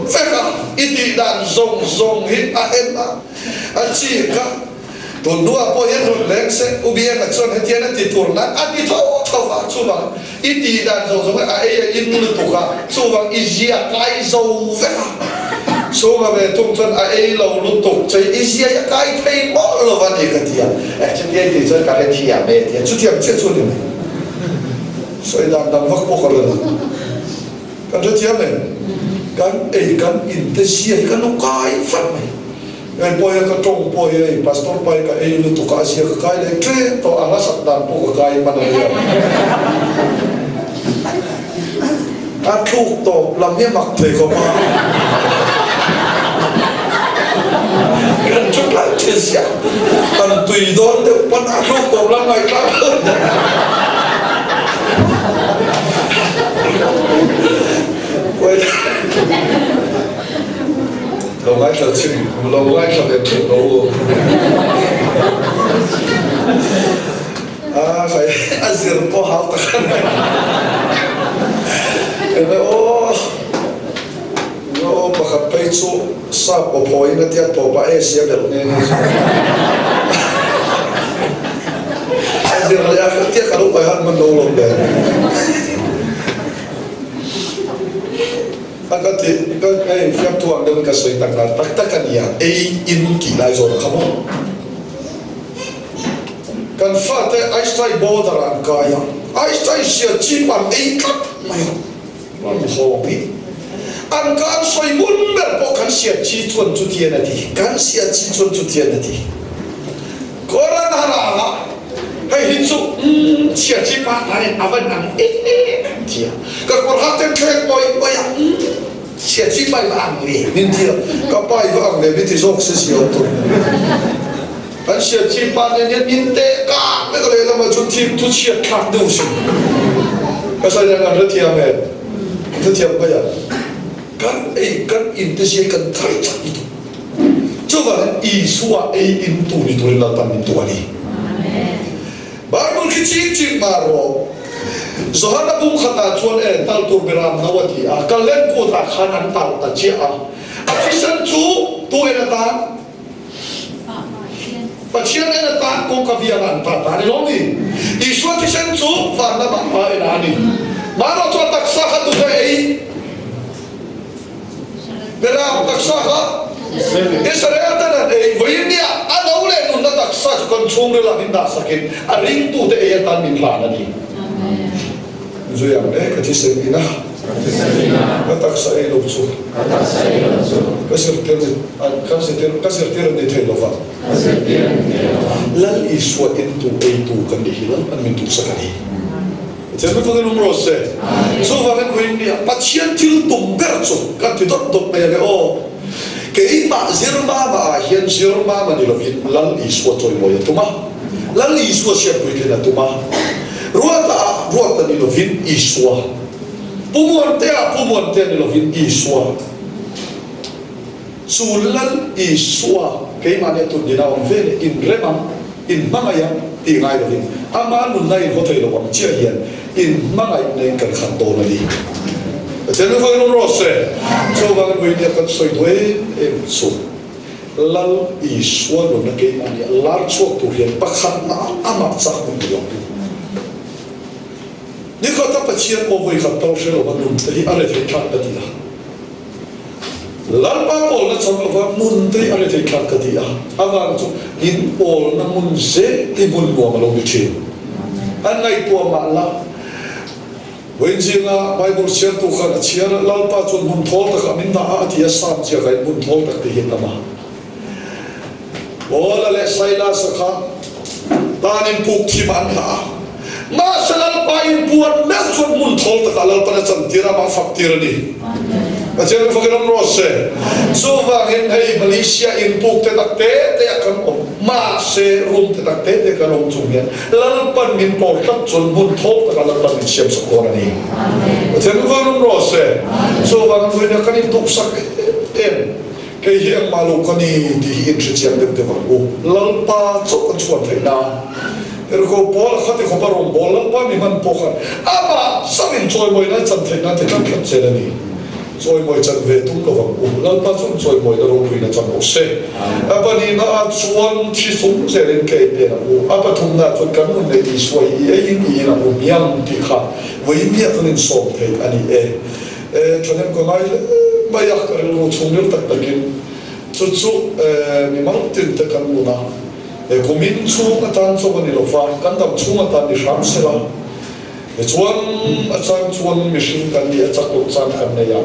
vek a, i tih dan zawng zawng hi a en a, a chik a. Tun hnuah pawh hian rawn leng se, U Bianga chuan hetiang a ti tur nan a ti tho tho va, chuvang i tih dan zawng zawng hi a ei a in lutuk a, chuvang i zia kai zo vek a. Chhunga ve thung chuan a ei lo lutuk che i zia hi a kai thei mawlh lo va ni ka ti a, eh chutia i tih chuan ka hrethiam e tia chutiang chiah chu a ni mai. Sawi dan dang vak pawh ka hre lo. Kan hrethiam em? Kan ei kan in te zia hi kan lo kai vat mai. Hei pawh hi ka tawng pawh hi hei pastor pa hi ka ei lutuk a, a zia ka kai leh tlem tawh, a hlasak dan pawh ka kai hman a nia. A thluk tawp lam hi a mak thei khawp a. Kan thu tlai thin sia, kan tui dawn deuh pawn a thluk tawp lam ngaihthlak lo. Lo ngaithla chim, lo ngaithla ve theuh lo u. A khai a zir pawh hau tak a ni. Enge aw, enge aw pakhat phei chu sap aw phawiin a tiat tawp a AC a belh nghe nghe chu. A zir leh a tia ka lo pai han man lo lawm le. A ka ti, ka hei fiamthu ang deuhin ka sawi tak dan tak tak a nia, ei in tih lai zawn kha maw? Kan fate Aistai border ah an kai a, Aistai sia chip an ei tlat mai a, an hawng hi an ka an sawi ngun ber pawh kan sia chi chuan chutian a ti, kan sia chi chuan chutian a ti. Koran harang ah hei hi chu umm chhia chi pa ta in a van ang em em tia ka kawr hak ten thleng awih awih a umm chhia chi pa i va ang ve min ti a ka pa i va ang ve min ti zawk se si awm tur kan chhia chi pa nen hian min teh kak vek a lehlam ah chuan thim thu chhiat thlak deuh sin ka sawi dan kan hrethiam e hrethiam mai a kan ei kan in te zia kan thar chak lutuk. Chuvangin Isua ei in tu ni turin Lalpan min tu a ni. Bible khi chik chik mah rawh. Johana bung khatah chuan e tal tur beram no a ti a, Kallen kutah khan an tal ta chiah a. A thisen chu tu en atan? Pathian en atan kawngka biangah an tal ta a ni lo mi? Isua thisen chu van lamah pa en a ni. Mahrawh chu a taksa kha tu nge ei? Beram taksa kha Israel ten an ei vawiin nia a lo leh nunna taksa chu kan chhungril ah min dah sakin a ringtute ei atan min hlan a ni. Zui ang le ka thisen ina ka taksa ei lo chu ka zirtir ka zirtir an ni thei lova Lal Isua intu eitu kan nih hi Lalpan min duhsak a ni. Pathian mi fangin um rawh se. Chuvangin vawiin ni ah Pathian thil tum ber chu kan ti dawt dawt mai ang e aw. Keimah zirmama ah hian zirmama ni lovin Lal Isua chawimawi a tum a, Lal Isua siampuitlin a tum a. Ruata ah Ruata ni lovin Isua, Pu Muantea ah Pu Muantea ni lovin Isua. Chu Lal Isua keimahni a tundin a awm ve leh inrem ang, inhmangaih ang tih ngai lovin ama nunna in haw thei lo ang chiah hian inhmangaihna in kan khat dawn a ni. Pathian mi vawiin awm rawh se. Chuvangin vawiin kan sawi duh em em chu Lal Isua nunna keimahni a lar chhuak tur hian pakhatna amah chak hmun duh ang u. Nikhata Pathian aw vawikhat tal hre lova nun te hi a rethei thlak ka ti a. Lalpa pawlna chang lova nun te hi a rethei thlak ka ti a, a vang chu in pawlna hmun zel hi hmun nuam a lo ni thin. A ngaihtuah mah la, Vawiin zinga Bible chhiartu khan a chhiar a, Lalpa chuan hmun thawl takah min dah a, a ti a, Psalm ziakah in hmun thawl tak tih hi a tam a. Paula leh Silas-a kha tanin puk thim an dah a, mahse Lalpa in puan meuh chuan hmun thawl takah Lalpan a chantir a, amah fak tir a ni. Pathian min fakin awm rawh se. Chuvangin hei Malaysia in puk te tak te te a kan awm, mahse room te tak te te kan awm chung hian Lalpan min pawl tlat chuan hmun thawk takah Lalpan min siam sak dawn a ni. Pathian min fakin awm rawh se. Chuvangin vawiin kan intuksak em em. Kei hi engmah lo ka ni tih hi inhrechiang deuh deuh ang u. Lalpa chauh kan chhuan theih nan. Ergo Paula kha ti khawp a rawngbâwl Lalpa mi hman pawh khan amah chauh in chawimawi nan chan theih nan ti tlat tlat zel a ni. Chawimawi chan ve tum lo vang u. Lalpa chuan chawimawina ropuina chan rawh se. A pahnihna ah chuan thi sum zelin ka ei pen ang u. A pathumna ah chuan kan nun leh Isua hi i eiin i in ang u miang tih kha vawiin kan insawm thei a ni e. E, thahnem ka ngai hle mai a, ka rilru chhungril tak takin chu chu mi mal tin te kan nun a, e kumin chhung atan chauh a ni lo va, kan dam chhung atan ni hram se la, tichuan a chang chuan mihring kan nih a chak loh chang kan nei a,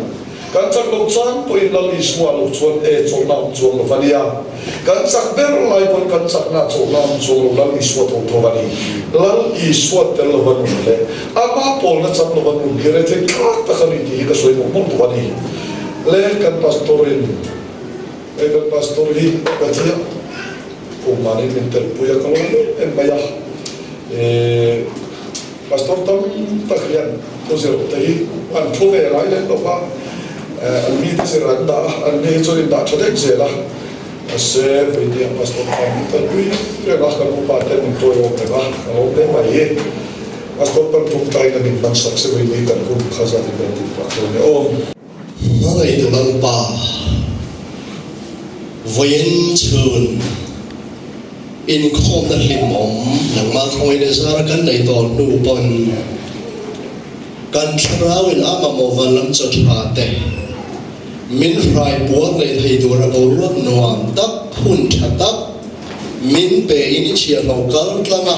kan chak loh chang pawhin Lal Isua lo chuan e chawlhna awm chuang lo va nia. Kan chak ber lai pawn kan chakna chawlhna awm chuang lo Lal Isua tho tho a ni. Lal Isua tel lova nun leh ama pawlna chang lova nun hi rethei thlak tak a ni tih hi ka sawi mawlh mawlh duh a ni. Le kan pastor in he kan pastor hi Pathian kummanin min telpui a ka lawm em em mai a. E pastor tam tak hian thu zir te hi an thu ve ngai lem lo va, an mite zir an dah a, an mi hi chuan in dah tha daih zel a. Mahse vawinia pastor khan min kalpui reng a, kan upa ten min tawiawm reng a, ka lawm hle mai hi. Pastor pan tawngtaina min hman sak se vawinia kan hun kha zat in kan tih phah dawn e aw. Hmangaihtu Lalpa, vawiin chhun inkhawmna hlimawm nangmah khawngaih leh zara kan nei tawh hnu pawn kan thlarauin a mamawh van lam chaw tha te min hrai puar leh thei tur a boruak nuam tak hun tha tak min pe in i chhiahlo kal tlang a,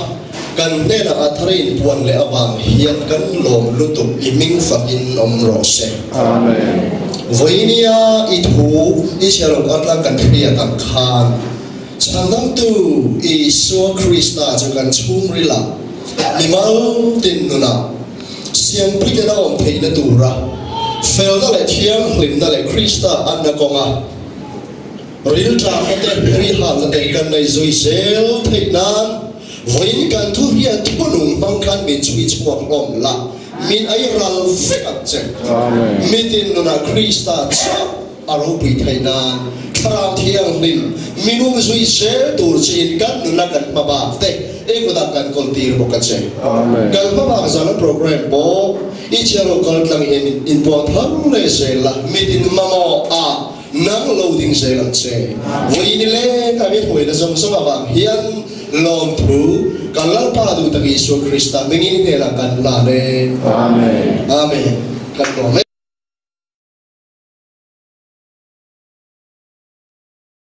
kan hnenah a thar in puan leh avang hian kan lawm lutuk i hming fak in awm rawh se. Amen. Vawinia i thu i chhiahlo kal tlang kan hriat ang khan Chhandamtu Isua Krista chu kan chhungril ah mimal tin nunah siampui ten a awm theihna tura felna leh thianghlimna leh Krista anna kawnga Rilṭahna te, rihalna te kan nei zui zel theih nan vawiin kan thu hian thunung hmang khan min chhui chhuak hlawm la, min ei ral vek ang che. Mitin nunah Krista chauh a ropui theih nan Thlarau Thianghlim minung zui zel tur chiin kan nuna kan hma bak te i kutah kan kawl tir bawk a che. Kan hma bak zana program pawh i chhiarho kaltlang hian min inpuang thar leh zel la, mitin mamawh a Nang lo ding zel ang che. Vawiin i leng a mi hmuihna zawng zawng avang hian lawmthu kan Lalpa duh tak Isua Krista hmingin i hnenah kan hlan e. Amen. Amen. Kan lawm e.